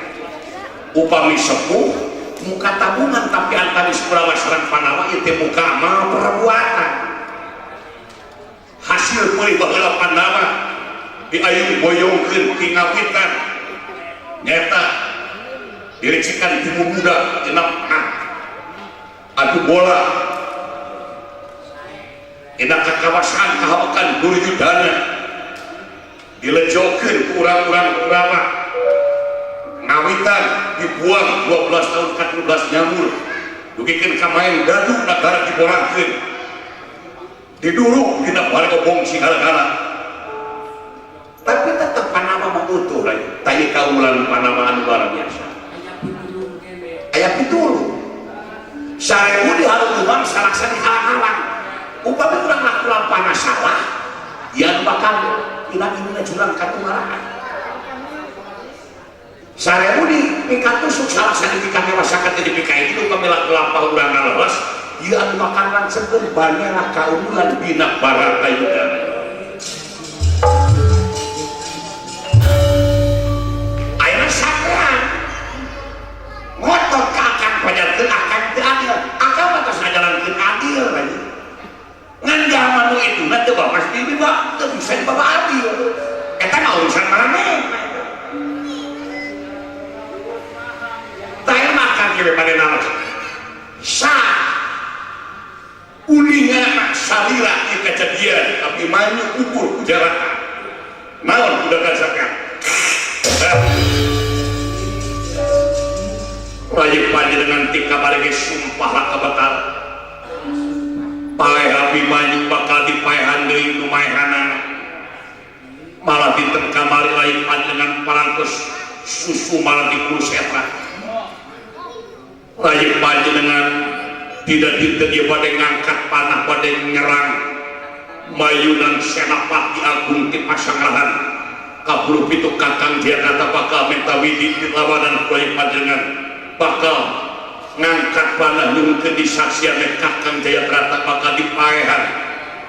Speaker 5: Upami sepuh muka tabungan tapi antawis Kurawa sareng Pandawa ieu teh muka amal perbuatan. Hasil meuli baheula Pandawa diayung boyongkeun ti ngawitan. Nyata diricikan ti muda cenah adu bola. Dina kakawasan kahawakan Duryudana dilejokeun ku urang-urang Kurawa. Ngawitan dibuang 12 tahun ka 13 nyamur. Dugikeun ka maen dadu nagara diborangkeun. Diduruk dina bare obong sigala-gala. Tapi tetep Panama mah utuh lain. Tah kaulan Panama anu luar biasa. Aya pitulung. 1000 dihareuman salaksa dihalang-halang. Upami urang laku lampahna salah, ya bakal dina inuna jurang katungalaan. 1000 di pikatusuk salaksa dipikanewasakeun teh dipikain upami laku lampah urang ngaleres, ieu anu bakal langsekeun banera kaunggulan dina Baratayuda. Ayeuna sakean ngotot ka akang pajarkeun akang teu adil, akang mah tos ngajalankeun adil lagi. Ngan zaman nu itu na teu pasti dibawa, teu bisa dibawa adil. Eta mah urusan maneh. Tah makan kieu bade naon? Sa uninga salira ieu kejadian Abimanyu kubur ku jaraka. Naon udah kasakan? Rayi panjenengan tika balik sumpah laka batal. Paeh Abimanyu bakal dipaehan deui nu maehanana. Malah dinten kamari lain panjenengan parangkos susu malah dikuru setra. Rayi panjenengan tidak dinten ieu bade ngangkat panah bade nyerang mayunan Senapati Agung ti Pasangrahan. Kaburu pitu kakang Jayadrata bakal minta widi lawanan ku rayi panjenengan bakal ngangkat panah nyungkeun disaksian kakang Jayadrata bakal dipaehan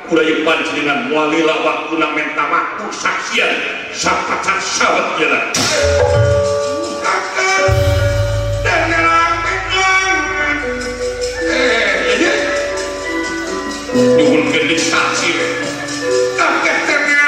Speaker 5: ku rayi panjenengan moal lila waktuna menta waktu saksian sapacat sawet jalan. Kakang dan nyerang nyuhunkeun disaksi kakek ternyata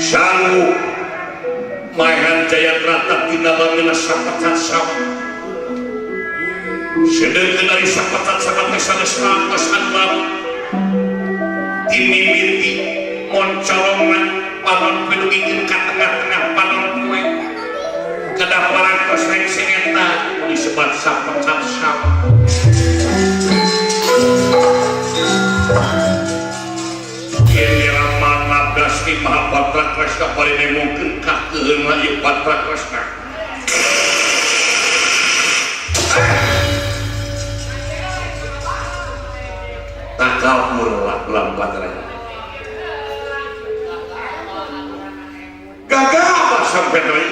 Speaker 5: sanggup maehan Jayadrata dina lamina sapacat sawat. Sedengkeun ari sapacat sawat teh sanes ngangkos anu lamun dimimiti moncorongan panon poe dugikeun ka tengah-tengah panon poe kedah parangkos rengse eta disebat sapacat sawat. Mahabharata Kresna bari nemongkeun ka keuheunna ieu Batra Kresna. Takabur ulang Batra. Gagah apa sampai deui?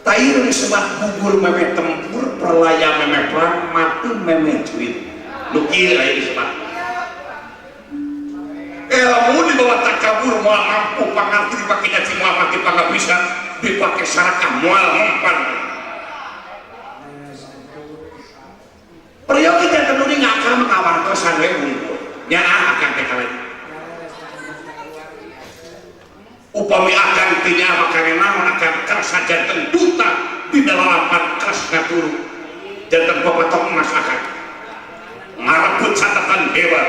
Speaker 5: Tair disebat gugur meme tempur
Speaker 4: Perlaya memeh perang mati memeh jurit. Nu kieu aya disebut. Ilmu dibawa takabur moal mampu pangarti dipake nyaci moal mati pangabisan dipake sarakah moal mempan. Peryogi janten nu ngakal makawartosan we unggul. Nyaah akang teh kalanya. Upami akang teh nyaah maka naon akang kersa janten duta dina lalapan keras ngaturu. Janten papatok emas akang. Ngarebut catatan dewa.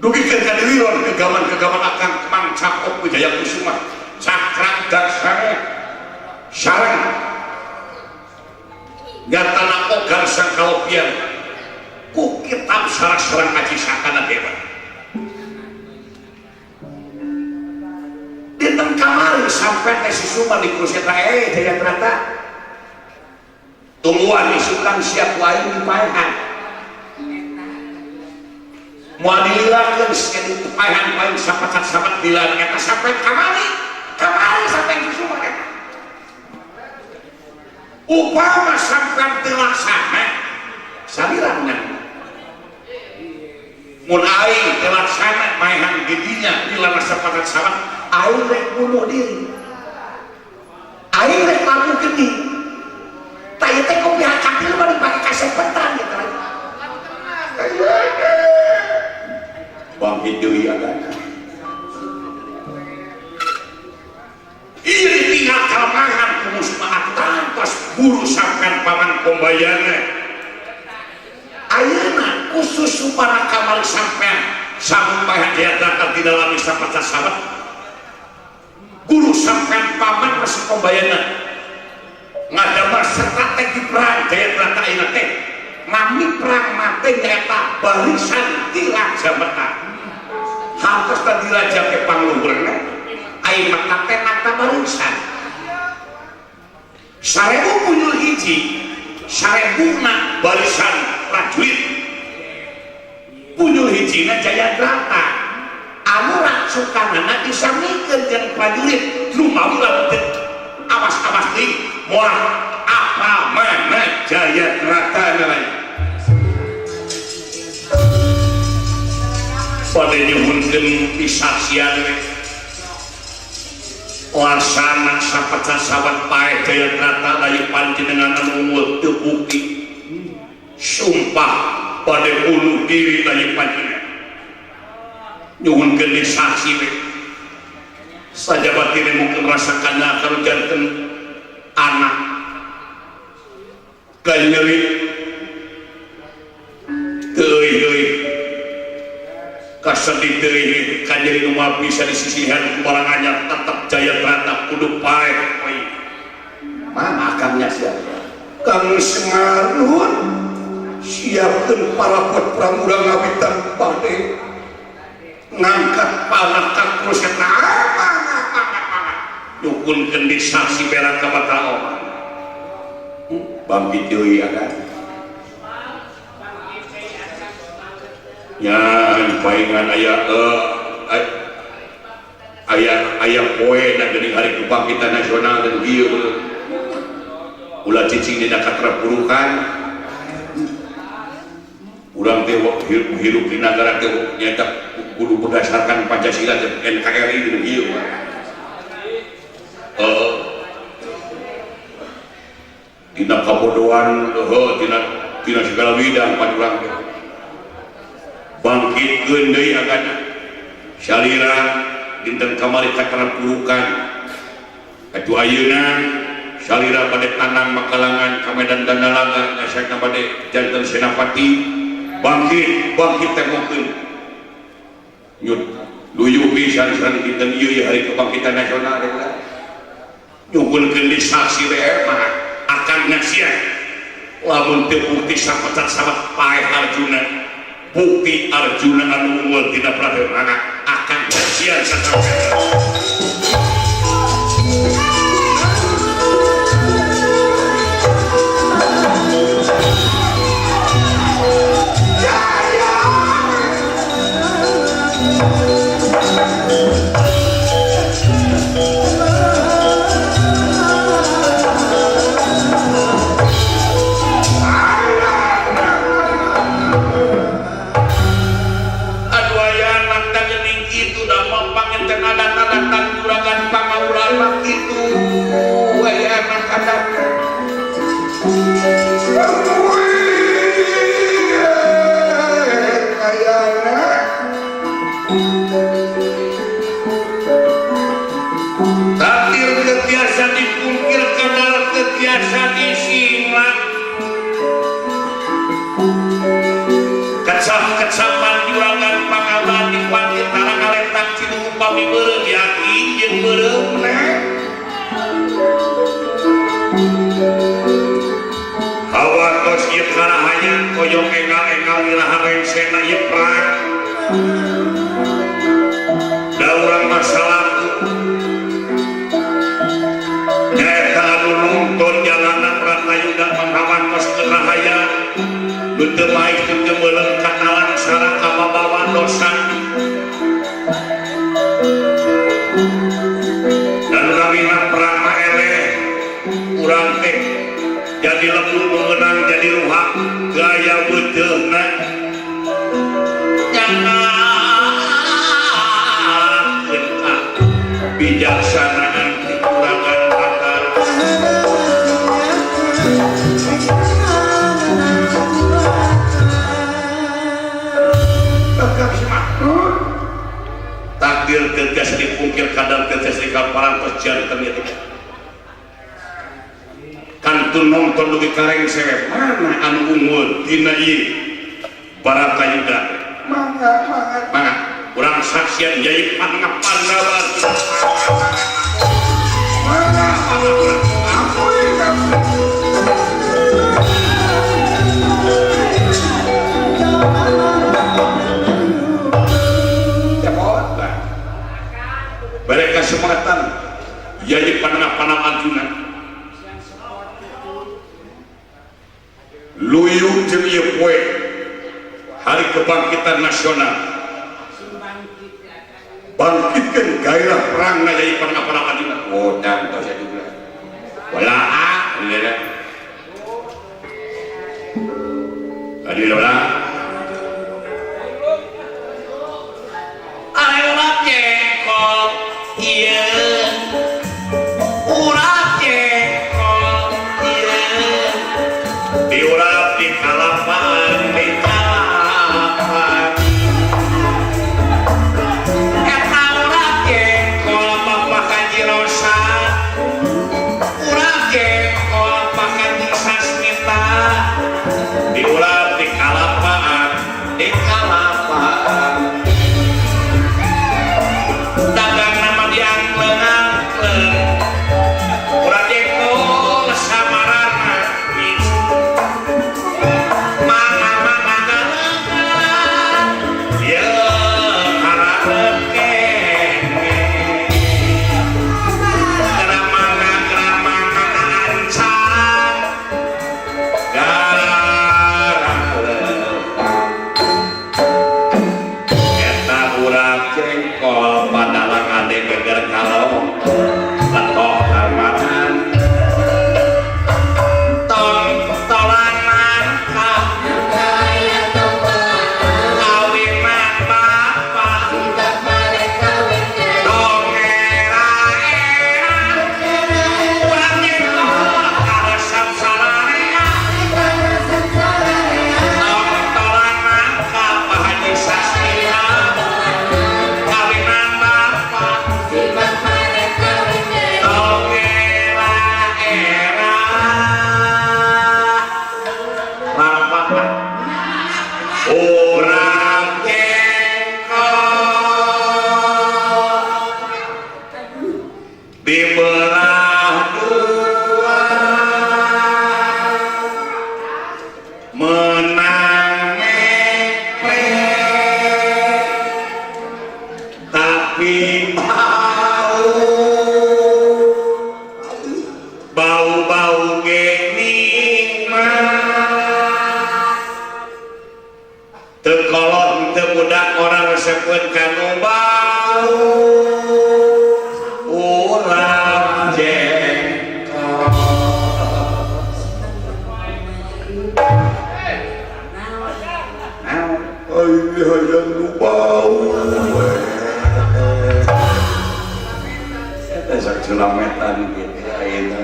Speaker 4: Dugikeun ka diliron kegaman-kegaman akang Mang Cakok Wijaya Kusuma Cakra Daksana sareng nyatana ogan sangkalopian ku kitab sareng aji sakana dewa. Dinten kamari sampai teh si Suma di kursi eta Jayadrata tungguan isukan siap wae dipaehan. Moal dililakeun sia dipaehan paling sapacat-sapat dilan eta sampai kamari sampai si Suma eta. Upama sampean teu laksana saliran ngan mun aing teu laksana maehan didinya dilana sapacat-sapat aing rek bunuh diri aing rek laku geni tah ieu teh ku pihak katil mah dipake kasepetan gitu. Bangkit deui agana ieu tinggal kalemahan ku musuh atas buru sampean paman Kombayana. Ayeuna khusus supara kamari sampean sampun paehan Jayadrata di dalam sapaca-sabat guru sampean paman Resi Kombayana ngadamel strategi perang Jayadrata ayeuna teh nami perang mate nyaeta barisan di Raja Meta. Hartos di Raja ke pangluhurna aya mata teh nata barisan 1000 punyul hiji 1000 barisan prajurit punyul hijina Jayadrata anu rasukanana disamikeun jeung prajurit lumawi lamun teu awas-awas deui moal apa mana Jayadrata namanya. Pada nyuhunkeun pisaksian we laksana sapaca-sawat paeh Jayadrata layu panjenengan anu unggul teu bukti sumpah pada bunuh diri layu panjenengan nyuhunkeun saksi we sajabati mungkin rasakan kalau janten anak kanyeri teuy kasedih teuy kanyeri nu moal bisa disisihan ku barang anyar tetep Jayadrata kudu paeh mana akangnya siapa Kang Semar nuhun siapkeun parapot pramuda ngawitan bade ngangkat panah ka kursi eta nyuhunkeun di saksi berak ka mata oman bangkit deui agan nya paingan aya aya poe na geuning hari kebangkitan nasional dan ieu ulah cicing dina katerpurukan urang teh hirup di nagara teh nyaeta kudu berdasarkan Pancasila dan NKRI di ieu dina kabodohan dina segala bidang pan urang teh bangkitkeun deui agana salira dinten kamari katerpurukan atuh ayeuna salira bade tanang makalangan ka Medan Dandalaga ngasana bade janten senapati bangkit bangkit tempokeun nyut luyuh pisan sareng dinten ieu hari kebangkitan nasional eta nyuhunkeun di saksi we mah akan nyaksian lamun teu bukti sapecat-sapat paeh Arjuna bukti Arjuna anu unggul dina pradewana akan nyaksian sakabeh. tiasa disinglak kecap-kecapan juragan pangalan dipati tarang ngaletak cidu upami beureum yakin jeung beureum nek hawa tos ieu karahayang koyong engal-engal iraha rengsena ieu perang da urang masalah nyaeta anu nungton jalana Pratayuda manghawan tos karahaya nu teu maik teu meuleum katalan sareng kababawa dosa dan namina perang mah eleh urang teh jadi lembu memenang jadi ruhak gaya beuteungna nyangakeun ka bijaksanaan kekurangan kata takdir tegas dipungkir kadar tegas dikaparantos jantan ieu teh kantun nonton dugi kareng sewe mana anu unggul dina ieu Baratayuda mangga mangga mangga urang saksian Yai Pangapandawa mangga mangga urang ampun mereka semangatan Yai Pangapandawa Arjuna luyu jeung ieu poe hari kebangkitan nasional bangkitkeun gairah perang na Yai Pangapandawa Arjuna wodang tos juga wala lele tadi lola ayo jengkol ieu urap jengkol ieu diurap di kalapan di kalapan eta urap jengkol Bapak Haji Rosa urap jengkol Pak Haji Sasmita diurap di kalapan di kalapan dagang nama diangkleng-angkleng urap jengkol samarana mangga-mangga galengan ye hararep kene geramanga-geramanga ancang garalepan eta urap jengkol padalang ade geger kalong letoh lamaran tong-tolanan ka kawinan bapak dong era-era urang jengkol karesep sararea tong-tolanan ka Pak Haji Sasmita kawinan bapak dong era-era rapat urang jengkol dibelah dua menang mepre tapi bau bau-bau ge nikmat teu kolot teu budak orang resepeun kanu bau urang jengkol naon aing hayang nu bau eta sok culametan kitu ayeuna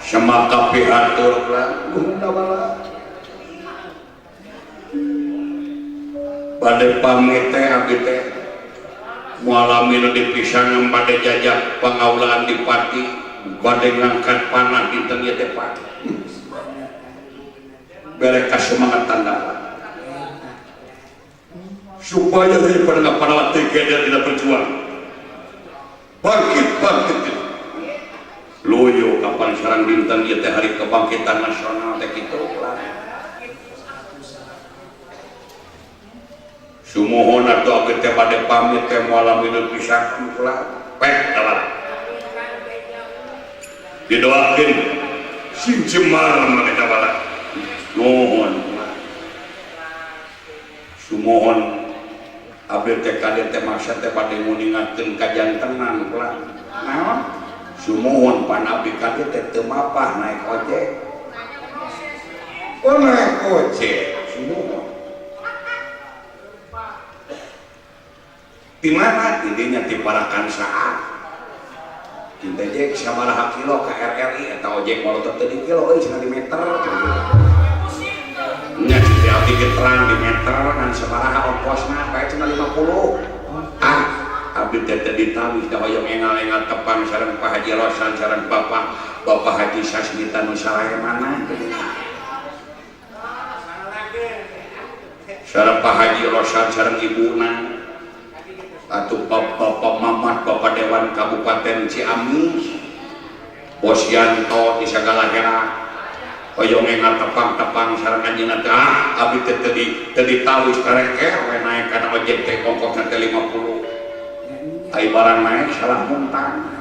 Speaker 4: semaka pihatur guna bala bade pamit teh abdi teh
Speaker 5: Mualami nu dipisang bade jajah pangaulaan di Pati bade ngangkat panah dinten ieu teh Pak. Bere kasemangat tanda supaya daripada ngapanawat teu geder dina perjuangan. Bangkit bangkit. Loyo kapan sarang dinten ieu teh hari kebangkitan nasional teh kitu lah. Sumuhun atuh abdi teh bade pamit teh moal hidup pisan kula pek dalam. Didoakeun sing jemar maneh bala. Nuhun. Sumuhun abdi teh kade teh maksa teh bade nguningakeun kajantenan kula. Naon? Sumuhun pan abdi kade teh teu mapah naik ojek. Oh naik ojek, sumuhun. Di mana tidinya di Parakan saat cinta jek sabaraha kilo ke RRI atau ojek molotot teh di kilo euy cenah di meter nya cinta abdi ge terang di meter ngan sabaraha ongkosna bae cenah 50 ah abdi teh teu ditawis da hoyong engal-engal tepang sareng Pak Haji Rosan sareng Bapak Bapak Haji Sasmita nu salaemana sareng Pak Haji Rosan sareng ibuna atau Bapak Mamat, Bapak Dewan Kabupaten Ciamis, Bos Yanto di segala hera, hoyong engal tepang-tepang sareng anjeunna teh ah abdi teh teu ditawis tareker we naek kana ojek teh ongkosna teh 50. Ai barang naek salah muntang.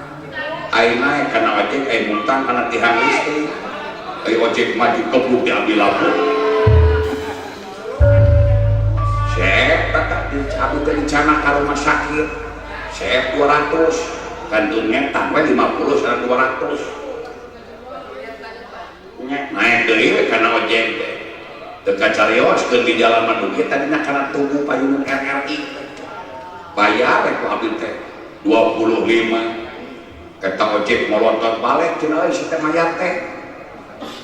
Speaker 5: Ai naek kana ojek ai muntang kana tihang listrik. Ai ojek maju kebluk di abdi labuh. Sep tata abdi teh dicanak ka rumah sakit. Sep 200, kantun ngetang we 50 sareng 200. Nya naek deui we kana ojek teh. Teu kacarioskeun di jalan mah dugi tadina kana tugu payungan RRI. Bayar we ku abdi teh 25. Kata ojek molotot balik cenah euy si teh mayar teh.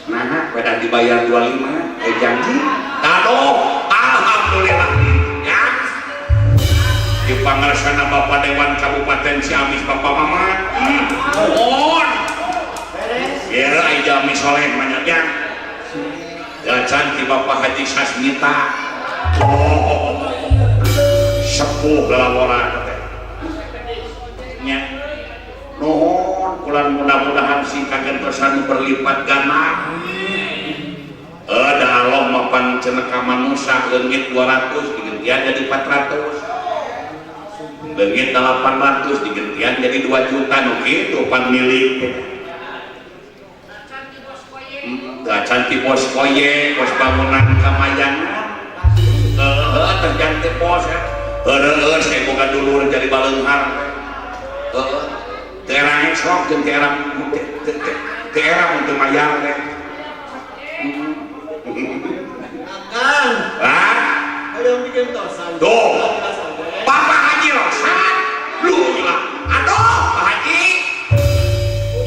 Speaker 5: Nah, wedah dibayar 25, janji. Aduh, alhamdulillah. Ya. Di pangarsana Bapak Dewan Kabupaten Ciamis Bapak Mamat. Nuhun. Ya, ai jalmi soleh mah nya. Gacan ti Bapak Haji Sasmita. Oh. Sepuh lalaworan teh. Nya. Nuhun, kulan mudah-mudahan sing kagentosan berlipat ganda. Da Allah mapan ceneka manusia leungit 200 digentian jadi 400. Leungit 800 digentian jadi 2 juta nu kitu pan milik. Gacan ti bos koye, bos bangunan kamayangan. Heueuh terganti bos ya. Heueuh saya boga dulur jadi baleunghar. Heueuh. Teu era sok jeung teu era teu era mun teu mayar teh.
Speaker 6: Akang.
Speaker 5: Hah?
Speaker 6: Hoyong bikin tosan.
Speaker 5: Tuh. Bapak Haji Rosan. Lu gila. Aduh, Pak Haji.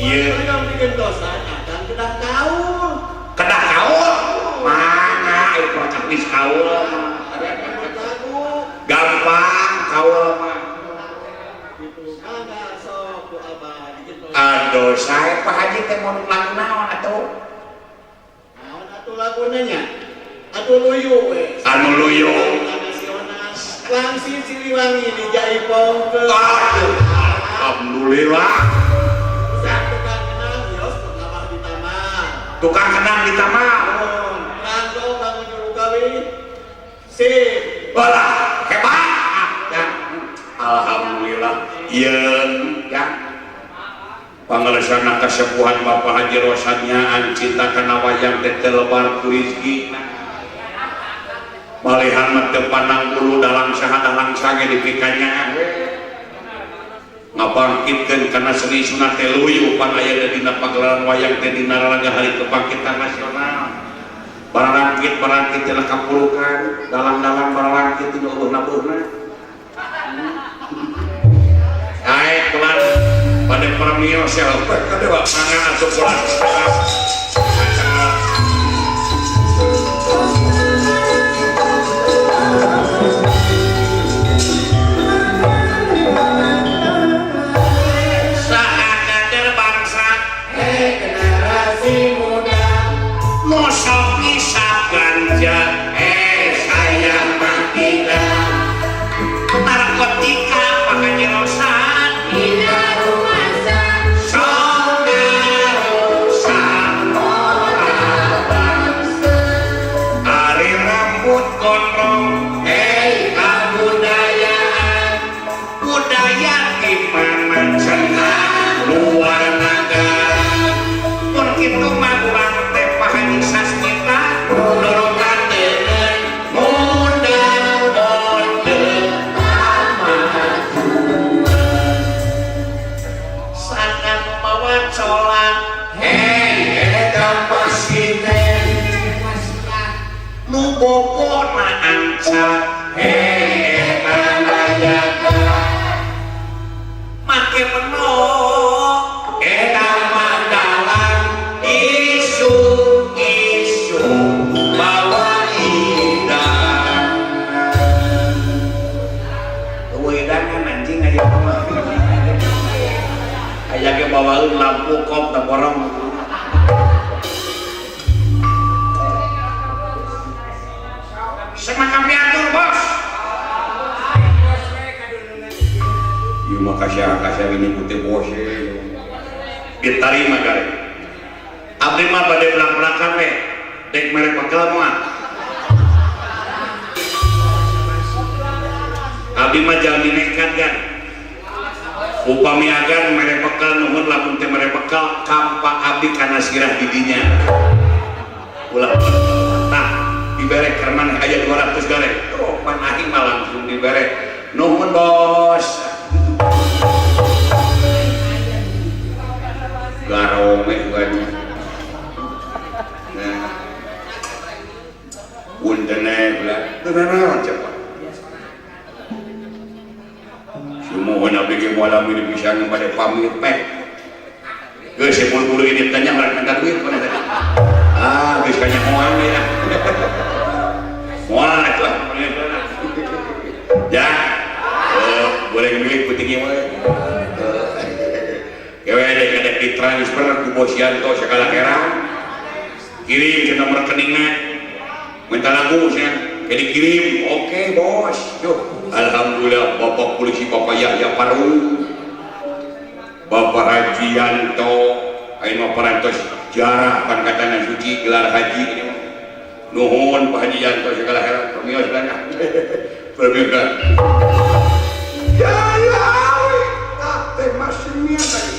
Speaker 5: Iya.
Speaker 6: Hoyong bikin tosan, akang kedah kaul.
Speaker 5: Kedah kaul? Mana ieu kocak geus kaul. Gampang kaul mah. Aduh, saya Pak Haji teh mau lagu naon atuh?
Speaker 6: Naon atuh laguna nya? Atuh luyu we.
Speaker 5: Anu luyu.
Speaker 6: Nasional. Wangsit Siliwangi dijaipongkeun.
Speaker 5: Aduh, alhamdulillah.
Speaker 6: Tukang kenang yos tukang di taman.
Speaker 5: Tukang kenang di taman.
Speaker 6: Kanggo bangun juru kawin. Sip.
Speaker 5: Walah, hebat. Ya. Alhamdulillah. Ieu ya. Pangaresana kasepuhan Bapak Haji Rosannya cinta kana wayang teh teu lebar ku rezekina. Malihan mah teu pandang bulu dalang saha dalang sange dipikanya we. Ngabangkitkeun kana seni sunat teh luyu pan aya dina pagelaran wayang teh dina raraga hari kebangkitan nasional. Barangkit-barangkit cenah kapulukan, dalang-dalang barangkit dina eueuh-eueuhna. Ae kulan pada permios ya kade wa mangga atuh kulan. colak. Hei eta presiden nu bobona anca. Hei eta nayaga make menok eta mandalan isu-isu bawa idangan. Idangan anjing aja mah. Aya ge bawaeun lampu kop da borong. Semakam atur bos. Ieu mah kasih ini putih bos. Ditarima gare. Abdi mah bade belak-belakan we. Dek mere bekal moal. Abdi mah jalmi nekat kan. Upami agan mere bekal nuhun lamun teu mere bekal kampa abdi kana sirah didinya. Ulah tah dibere kerman aya 200 gare. Oh, pan aing mah langsung dibere. Nuhun bos. Garome bukannya. Nah. Puntene belah. Teu naon cepat. Sumuhun abdi ge moal amir pisan bade pamit pek. Geus buru-buru ini tanya mereka minta duit pada tadi. Ah, geus kanyahoan ya. Moal atuh. Ya. Boleh milik puting ieu mah. Kewe dek ada ditransfer ku Bos Yanto segala herang. Kirim ke nomor rekeningna. Minta lagu sia. Jadi kirim, oke bos. Duh, alhamdulillah Bapak polisi Bapak Yahya Paru. Bapak Haji Yanto, ayeuna mah parantos jarah pangkatana suci gelar haji ini mah. Nuhun Pak Haji Yanto segala herang permios lah. Permios lah.
Speaker 7: Ya ya, teh masih niat tadi.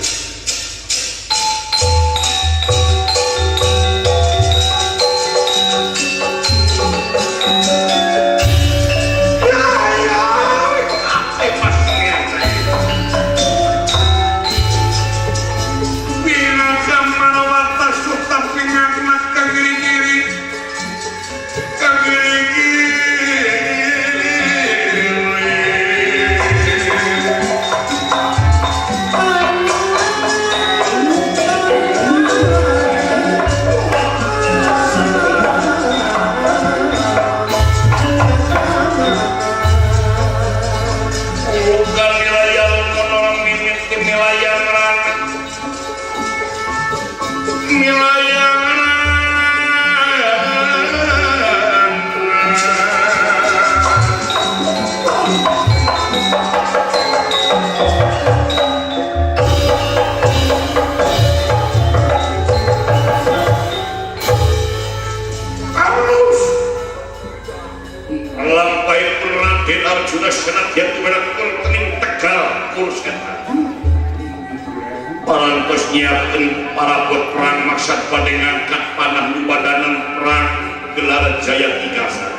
Speaker 5: Parantos nyiapkeun parabot perang maksad bade ngangkat panah nu badanan perang gelar Jaya Tigasa.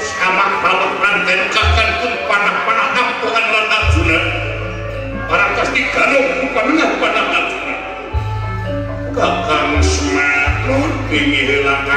Speaker 5: Sama parabot perang teh kakan pun panah-panah ampuhan lan Arjuna. Parantos diganung ku panengah panah Arjuna. Kakang Semar pingih heula ka